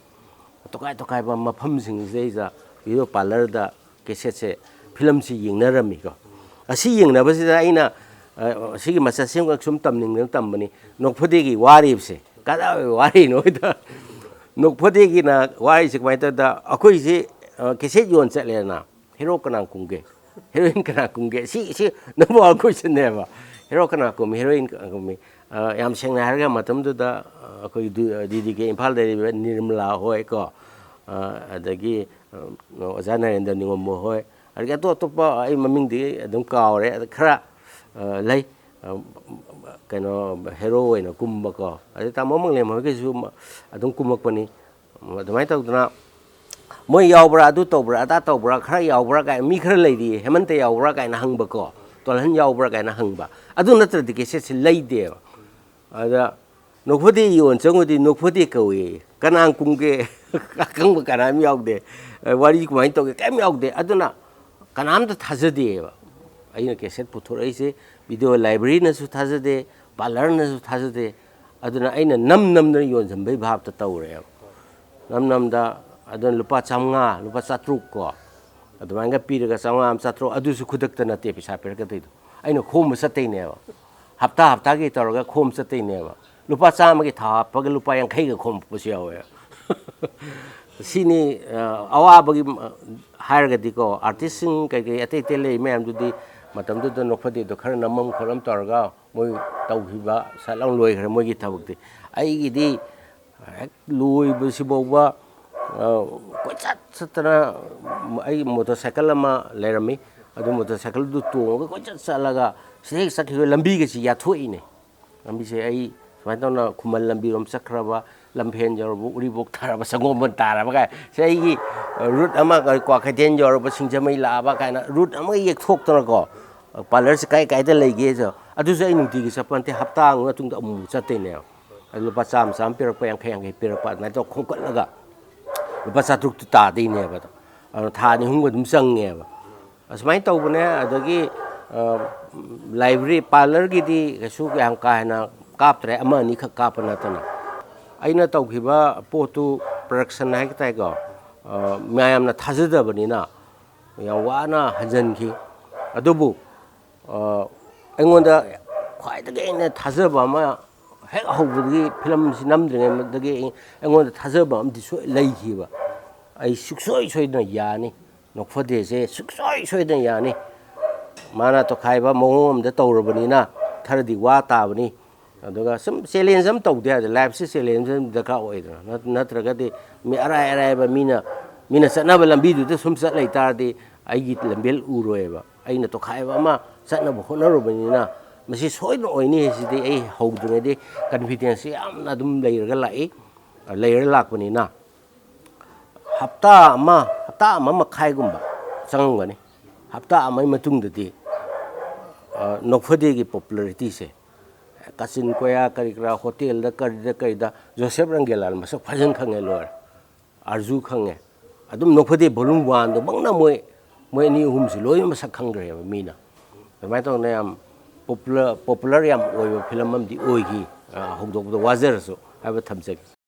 ꯇꯣꯈꯥꯏ ꯇꯣꯈꯥꯏꯕ ꯃꯐꯝꯁꯤꯡꯁꯤꯗꯩꯗ ꯚꯤꯗꯤꯑꯣ ꯄꯥꯔꯂꯔꯗ ꯀꯦꯁꯦꯠꯁꯦ, ꯐꯤꯂꯝꯁꯤ ꯌꯦꯡꯅꯔꯝꯃꯤꯀꯣ꯫ ꯑꯁꯤ ꯌꯦꯡꯅꯕꯁꯤꯗ ꯑꯩꯅ ꯑꯁꯤꯒꯤ ꯃꯆꯠꯁꯤꯃꯈꯛ ꯁꯨꯝ ꯇꯝꯅꯤꯡꯗꯅ ꯇꯝꯕꯅꯤ꯫ ꯅꯣꯛꯐꯗꯦꯒꯤ ꯋꯥꯔꯤꯕꯁꯦ ꯀꯗꯥꯏ ꯋꯥꯔꯤꯅꯣ ꯍꯥꯏꯗ, ꯅꯣꯛꯐꯗꯦꯒꯤꯅ ꯋꯥꯔꯤꯁꯦ ꯀꯃꯥꯏꯅ ꯇꯧꯗ, ꯑꯩꯈꯣꯏꯁꯤ ꯀꯦꯁꯦꯠ ꯌꯣꯟ ꯆꯠꯂꯦꯅ, ꯍꯦꯔꯣ ꯀꯅꯥ ꯀꯨꯝꯒꯦ, ꯍꯦꯔꯣꯏꯟ ꯀꯅꯥ ꯀꯨꯝꯒꯦ? ꯁꯤ ꯁꯤ ꯅꯝꯕꯔ ꯋꯥꯟ ꯀꯣꯏꯁꯟꯅꯦꯕ꯫ ꯍꯦꯔꯣ ꯀꯅꯥ ꯀꯨꯝꯃꯤ, ꯍꯦꯔꯣꯏꯟ ꯀꯅꯥ ꯀꯨꯝꯃꯤ? ꯌꯥꯝ ꯁꯦꯡꯅ ꯍꯥꯏꯔꯒ ꯃꯇꯝꯗꯨꯗ ꯑꯩꯈꯣꯏ ꯗꯤ ꯗꯤ ꯀꯦ ꯏꯝꯐꯥꯜꯗ ꯂꯩꯔꯤꯕ ꯅꯤꯔꯃꯂꯥ ꯍꯣꯏ ꯀꯣ, ꯑꯗꯒꯤ ꯑꯣꯖꯥ ꯅꯔꯦꯟꯗ꯭ꯔ ꯅꯤꯉꯣꯝꯕ ꯍꯣꯏ, ꯑꯗꯒꯤ ꯑꯇꯣꯞ ꯑꯇꯣꯞꯄ ꯑꯩ ꯃꯃꯤꯡꯗꯤ ꯑꯗꯨꯝ ꯀꯥꯎꯔꯦ꯫ ꯑꯗ ꯈꯔ ꯂꯩ꯫ ꯀꯩꯅꯣ, ꯍꯦꯔꯣ ꯑꯣꯏꯅ ꯀꯨꯝꯕꯀꯣ, ꯑꯗꯩ ꯇꯥꯃꯣ ꯃꯪꯂꯦꯝ ꯍꯣꯏꯒꯤꯁꯨ ꯑꯗꯨꯝ ꯀꯨꯝꯃꯛꯄꯅꯤ꯫ ꯑꯗꯨꯃꯥꯏꯅ ꯇꯧꯗꯅ ꯃꯣꯏ ꯌꯥꯎꯕ꯭ꯔꯥ, ꯑꯗꯨ ꯇꯧꯕ꯭ꯔꯥ, ꯑꯗꯥ ꯇꯧꯕ꯭ꯔꯥ, ꯈꯔ ꯌꯥꯎꯕ꯭ꯔꯥ ꯀꯥꯏꯅ, ꯃꯤ ꯈꯔ ꯂꯩꯔꯤꯌꯦ, ꯍꯦꯃꯟꯇ ꯌꯥꯎꯕ꯭ꯔꯥ ꯀꯥꯏꯅ ꯍꯪꯕꯀꯣ, ꯇꯣꯜꯍꯟ ꯌꯥꯎꯕ꯭ꯔꯥ ꯀꯥꯏꯅ ꯍꯪꯕ꯫ ꯑꯗꯨ ꯅꯠꯇ꯭ꯔꯗꯤ ꯀꯦꯁꯦꯠꯁꯦ ꯂꯩꯗꯦꯕ꯫ ꯑꯗ ꯅꯣꯛꯐꯗꯦ ꯌꯣꯟ ꯆꯪꯉꯨꯗꯤ ꯅꯣꯛꯐꯗꯦ ꯀꯧꯏ꯫ ꯀꯅꯥ ꯀꯨꯝꯒꯦ? ꯑꯈꯪꯕ ꯀꯅꯥꯝ ꯌꯥꯎꯗꯦ꯫ ꯋꯥꯔꯤ ꯀꯃꯥꯏꯅ ꯇꯧꯒꯦ? ꯀꯩꯝ ꯌꯥꯎꯗꯦ꯫ ꯑꯗꯨꯅ ꯀꯅꯥꯝꯇ ꯊꯥꯖꯗꯦꯕ꯫ ꯑꯩꯅ ꯀꯦꯁꯦꯠ ꯄꯨꯊꯣꯔꯛꯏꯁꯦ ꯚꯤꯗꯤꯑꯣ ꯂꯥꯏꯕ꯭ꯔꯦꯔꯤꯅꯁꯨ ꯊꯥꯖꯗꯦ, ꯄꯥꯔꯂꯔꯅꯁꯨ ꯊꯥꯖꯗꯦ꯫ ꯑꯗꯨꯅ ꯑꯩꯅ ꯅꯝ ꯅꯝꯗꯅ ꯌꯣꯟꯁꯤꯟꯕꯒꯤ ꯚꯥꯞꯇ ꯇꯧꯔꯦꯕ꯫ ꯅꯝ ꯅꯝꯗ ꯑꯗꯨꯅ ꯂꯨꯄꯥ ꯆꯥꯝꯃꯉꯥ, ꯂꯨꯄꯥ ꯆꯥꯇ꯭ꯔꯨꯛ ꯀꯣ, ꯑꯗꯨꯃꯥꯏꯅꯒ ꯄꯤꯔꯒ, ꯆꯥꯝꯃꯉꯥ ꯑꯃ, ꯆꯥꯇ꯭ꯔꯨꯛ, ꯑꯗꯨꯁꯨ ꯈꯨꯗꯛꯇ ꯅꯠꯇꯦ ꯄꯩꯁꯥ ꯄꯤꯔꯛꯀꯗꯣꯏꯗꯣ꯫ ꯑꯩꯅ ꯈꯣꯝꯕ ꯆꯠꯇꯣꯏꯅꯦꯕ꯫ ꯍꯞꯇꯥ ꯍꯞꯇꯥꯒꯤ ꯇꯧꯔꯒ ꯈꯣꯝ ꯆꯠꯇꯣꯏꯅꯦꯕ꯫ ꯂꯨꯄꯥ ꯆꯥꯝꯃꯒꯤ ꯊꯥꯎ ꯍꯥꯞꯄꯒ ꯂꯨꯄꯥ ꯌꯥꯡꯈꯩꯒ ꯈꯣꯝꯃꯛꯄꯁꯨ ꯌꯥꯎꯋꯦ꯫ ꯁꯤꯅꯤ, ꯑ, ꯑꯋꯥꯕꯒꯤ, ꯑ, ꯍꯥꯏꯔꯒꯗꯤꯀꯣ, ꯑꯥꯔꯇꯤꯁꯁꯤꯡ ꯀꯩꯀꯩ ꯑꯇꯩ ꯑꯇꯩ ꯂꯩ ꯃꯌꯥꯝꯗꯨꯗꯤ ꯃꯇꯝꯗꯨꯗ ꯅꯣꯛꯐꯗꯦꯗꯣ ꯈꯔ ꯅꯝꯃꯝ ꯈꯣꯠꯂꯝ ꯇꯧꯔꯒ ꯃꯣꯏ ꯇꯧꯈꯤꯕ ꯁꯠ ꯂꯥꯎ ꯂꯣꯏꯈ꯭ꯔꯦ ꯃꯣꯏꯒꯤ ꯊꯕꯛꯇꯤ꯫ ꯑꯩꯒꯤꯗꯤ ꯍꯦꯛ ꯂꯣꯏꯕꯁꯤꯐꯥꯎꯕ, ꯑ, ꯀꯣꯏꯆꯠ ꯆꯠꯇꯅ, ꯑꯩ ꯃꯣꯇꯣꯔ ꯁꯥꯏꯀꯜ ꯑꯃ ꯂꯩꯔꯝꯃꯤ꯫ ꯑꯗꯨ ꯃꯣꯇꯣꯔ ꯁꯥꯏꯀꯜꯗꯨ ꯇꯣꯡꯉꯒ ꯀꯣꯏꯆꯠ ꯆꯠꯂꯒ ꯁꯤꯗ ꯍꯦꯛ ꯆꯠꯈꯤꯕ ꯂꯝꯕꯤꯒꯁꯤ ꯌꯥꯊꯣꯛꯏꯅꯦ꯫ ꯂꯝꯕꯤꯁꯦ ꯑꯩ ꯁꯨꯃꯥꯏꯅ ꯇꯧꯅ ꯈꯨꯃꯟ ꯂꯝꯕꯤꯔꯣꯝ ꯆꯠꯈ꯭ꯔꯕ, ꯂꯝꯐꯦꯟ ꯌꯧꯔꯕ, ꯎꯔꯤꯄꯣꯛ ꯇꯥꯔꯕ, ꯁꯪꯒꯣꯝꯕꯟ ꯇꯥꯔꯕ ꯀꯥꯏ, ꯁꯤ ꯑꯩꯒꯤ, ꯑ, ꯔꯨꯠ ꯑꯃ, ꯀ꯭ꯋꯥꯀꯩꯊꯦꯜ ꯌꯧꯔꯕ, ꯁꯤꯡꯖꯃꯩ ꯂꯥꯛꯑꯕ ꯀꯥꯏꯅ ꯔꯨꯠ ꯑꯃ ꯌꯦꯛꯊꯣꯛꯇꯅꯀꯣ, ꯄꯥꯔꯂꯔꯁꯦ ꯀꯥꯏ ꯀꯥꯏꯗ ꯂꯩꯒꯦꯁꯦ꯫ ꯑꯗꯨꯁꯨ ꯑꯩ ꯅꯨꯡꯇꯤꯒꯤ ꯆꯠꯄ ꯅꯠꯇꯦ, ꯍꯞꯇꯥ ꯑꯃꯒꯤ ꯃꯇꯨꯡꯗ ꯑꯃꯨꯛꯃꯨꯛ ꯆꯠꯇꯣꯏꯅꯦꯕ꯫ ꯑꯗꯨ ꯂꯨꯄꯥ ꯆꯥꯝꯃ ꯆꯥꯝꯃ ꯄꯤꯔꯛꯄ, ꯌꯥꯡꯈꯩ ꯌꯥꯡꯈꯩ ꯄꯤꯔꯛꯄ, ꯑꯗꯨꯃꯥꯏꯅ ꯇꯧꯔ ꯈꯣꯝꯀꯠꯂꯒ ꯂꯨꯄꯥ ꯆꯥꯇ꯭ꯔꯨꯛꯇꯨ ꯇꯥꯗꯣꯏꯅꯦꯕ꯫ ꯑꯗꯣ, ꯑꯗꯣ ꯊꯥ ꯑꯅꯤ ꯑꯍꯨꯝꯒ ꯑꯗꯨꯝ ꯆꯪꯉꯦꯕ꯫ ꯑꯁꯨꯃꯥꯏꯅ ꯇꯧꯕꯅꯦ꯫ ꯑꯗꯒꯤ, ꯑ, ꯂꯥꯏꯕ꯭ꯔꯦꯔꯤ, ꯄꯥꯔꯂꯔꯒꯤꯗꯤ ꯀꯩꯁꯨ ꯌꯥꯝ ꯀꯥ ꯍꯦꯟꯅ ꯀꯥꯞꯇ꯭ꯔꯦ, ꯑꯃ ꯑꯅꯤꯈꯛ ꯀꯥꯞꯄ ꯅꯠꯇꯅ꯫ ꯑꯩꯅ ꯇꯧꯈꯤꯕ ꯄꯣꯠꯇꯨ, ꯄ꯭ꯔꯗꯛꯁꯟ ꯍꯥꯏꯕ ꯇꯥꯏꯀꯣ, ꯑ, ꯃꯌꯥꯝꯅ ꯊꯥꯖꯗꯕꯅꯤꯅ ꯌꯥꯝ ꯋꯥꯅ ꯍꯟꯖꯟꯈꯤ꯫ ꯑꯗꯨꯕꯨ, ꯑ, ꯑꯩꯉꯣꯟꯗ ꯈ꯭ꯋꯥꯏꯗꯒꯤ ꯑꯩꯅ ꯊꯥꯖꯕ ꯑꯃ, ꯍꯦꯛ ꯍꯧꯕꯗꯒꯤ, ꯐꯤꯂꯝꯁꯤ ꯅꯝꯗ꯭ꯔꯤꯉꯩꯗꯒꯤ ꯑꯩ-, ꯑꯩꯉꯣꯟꯗ ꯊꯥꯖꯕ ꯑꯃꯗꯤ ꯁꯣꯏ ꯂꯩꯈꯤꯕ꯫ ꯑꯩ ꯁꯨꯡꯁꯣꯏ ꯁꯣꯏꯗꯅ ꯌꯥꯅꯤ, ꯅꯣꯛꯐꯗꯦꯁꯦ ꯁꯨꯡꯁꯣꯏ ꯁꯣꯏꯗꯅ ꯌꯥꯅꯤ꯫ ꯃꯥꯅ ꯇꯣꯈꯥꯏꯕ ꯃꯑꯣꯡ ꯑꯃꯗ ꯇꯧꯔꯕꯅꯤꯅ ꯈꯔꯗꯤ ꯋꯥ ꯇꯥꯕꯅꯤ꯫ ꯑꯗꯨꯒ ꯁꯨꯝ ꯆꯦꯂꯦꯟꯖ ꯑꯃ ꯇꯧꯗ ꯌꯥꯗꯦ, ꯂꯥꯏꯐꯁꯦ ꯆꯦꯂꯦꯟꯖ ꯑꯃ ꯗꯔꯀꯥꯔ ꯑꯣꯏꯗꯅ꯫ ꯅꯠ-, ꯅꯠꯇ꯭ꯔꯒꯗꯤ ꯃꯤ ꯑꯔꯥꯏ ꯑꯔꯥꯏꯕ ꯃꯤꯅ, ꯃꯤꯅ ꯆꯠꯅꯕ ꯂꯝꯕꯤꯗꯨꯗ ꯁꯨꯝ ꯆꯠ ꯂꯩꯇꯥꯔꯗꯤ ꯑꯩꯒꯤ ꯂꯝꯕꯦꯜ ꯎꯔꯣꯏꯕ꯫ ꯑꯩꯅ ꯇꯣꯈꯥꯏꯕ ꯑꯃ ꯆꯠꯅꯕ ꯍꯣꯠꯅꯔꯨꯕꯅꯤꯅ ꯃꯁꯤ ꯁꯣꯏꯗꯅ ꯑꯣꯏꯅꯤ ꯍꯥꯏꯁꯤꯗꯤ ꯑꯩ ꯍꯧꯗ꯭ꯔꯤꯉꯩꯗꯤ ꯀꯟꯐꯤꯗꯦꯟꯁꯁꯤ ꯌꯥꯝꯅ ꯑꯗꯨꯝ ꯂꯩꯔꯒ ꯂꯥꯛꯏ, ꯂꯩꯔ ꯂꯥꯛꯄꯅꯤꯅ꯫ ꯍꯞꯇꯥ ꯑꯃ, ꯍꯞꯇꯥ ꯑꯃ ꯃꯈꯥꯏꯒꯨꯝꯕ ꯆꯪꯉꯝꯒꯅꯤ꯫ ꯍꯞꯇꯥ ꯑꯃꯒꯤ ꯃꯇꯨꯡꯗꯗꯤ, ꯑ, ꯅꯣꯛꯐꯗꯦꯒꯤ ꯄꯣꯄꯨꯂꯔꯤꯇꯤꯁꯦ ꯀꯥꯆꯤꯟ ꯀꯣꯌꯥ ꯀꯔꯤ ꯀꯔꯥ, ꯍꯣꯇꯦꯜꯗ ꯀꯔꯤꯗ ꯀꯔꯤꯗ ꯖꯣꯁꯦꯐ ꯔꯪꯒꯦꯂꯥꯜ ꯃꯁꯛ ꯐꯖꯅ ꯈꯪꯉꯦ, ꯂꯣꯏꯔꯦ꯫ ꯑꯥꯔꯖꯨ ꯈꯪꯉꯦ꯫ ꯑꯗꯨꯝ ꯅꯣꯛꯐꯗꯦ volume one ꯗꯨꯃꯛꯅ ꯃꯣꯏ, ꯃꯣꯏ ꯑꯅꯤ ꯑꯍꯨꯝꯁꯤ ꯂꯣꯏꯅ ꯃꯁꯛ ꯈꯪꯈ꯭ꯔꯦꯕ ꯃꯤꯅ꯫ ꯑꯗꯨꯃꯥꯏꯅ ꯇꯧꯗꯅ ꯌꯥꯝ popular, popular ꯌꯥꯝ ꯑꯣꯏꯕ film ꯑꯃꯗꯤ ꯑꯣꯏꯈꯤ, ꯑ, ꯍꯧꯗꯣꯛꯄꯗ ꯋꯥꯖꯔꯁꯨ ꯍꯥꯏꯕ ꯊꯝꯖꯒꯦ꯫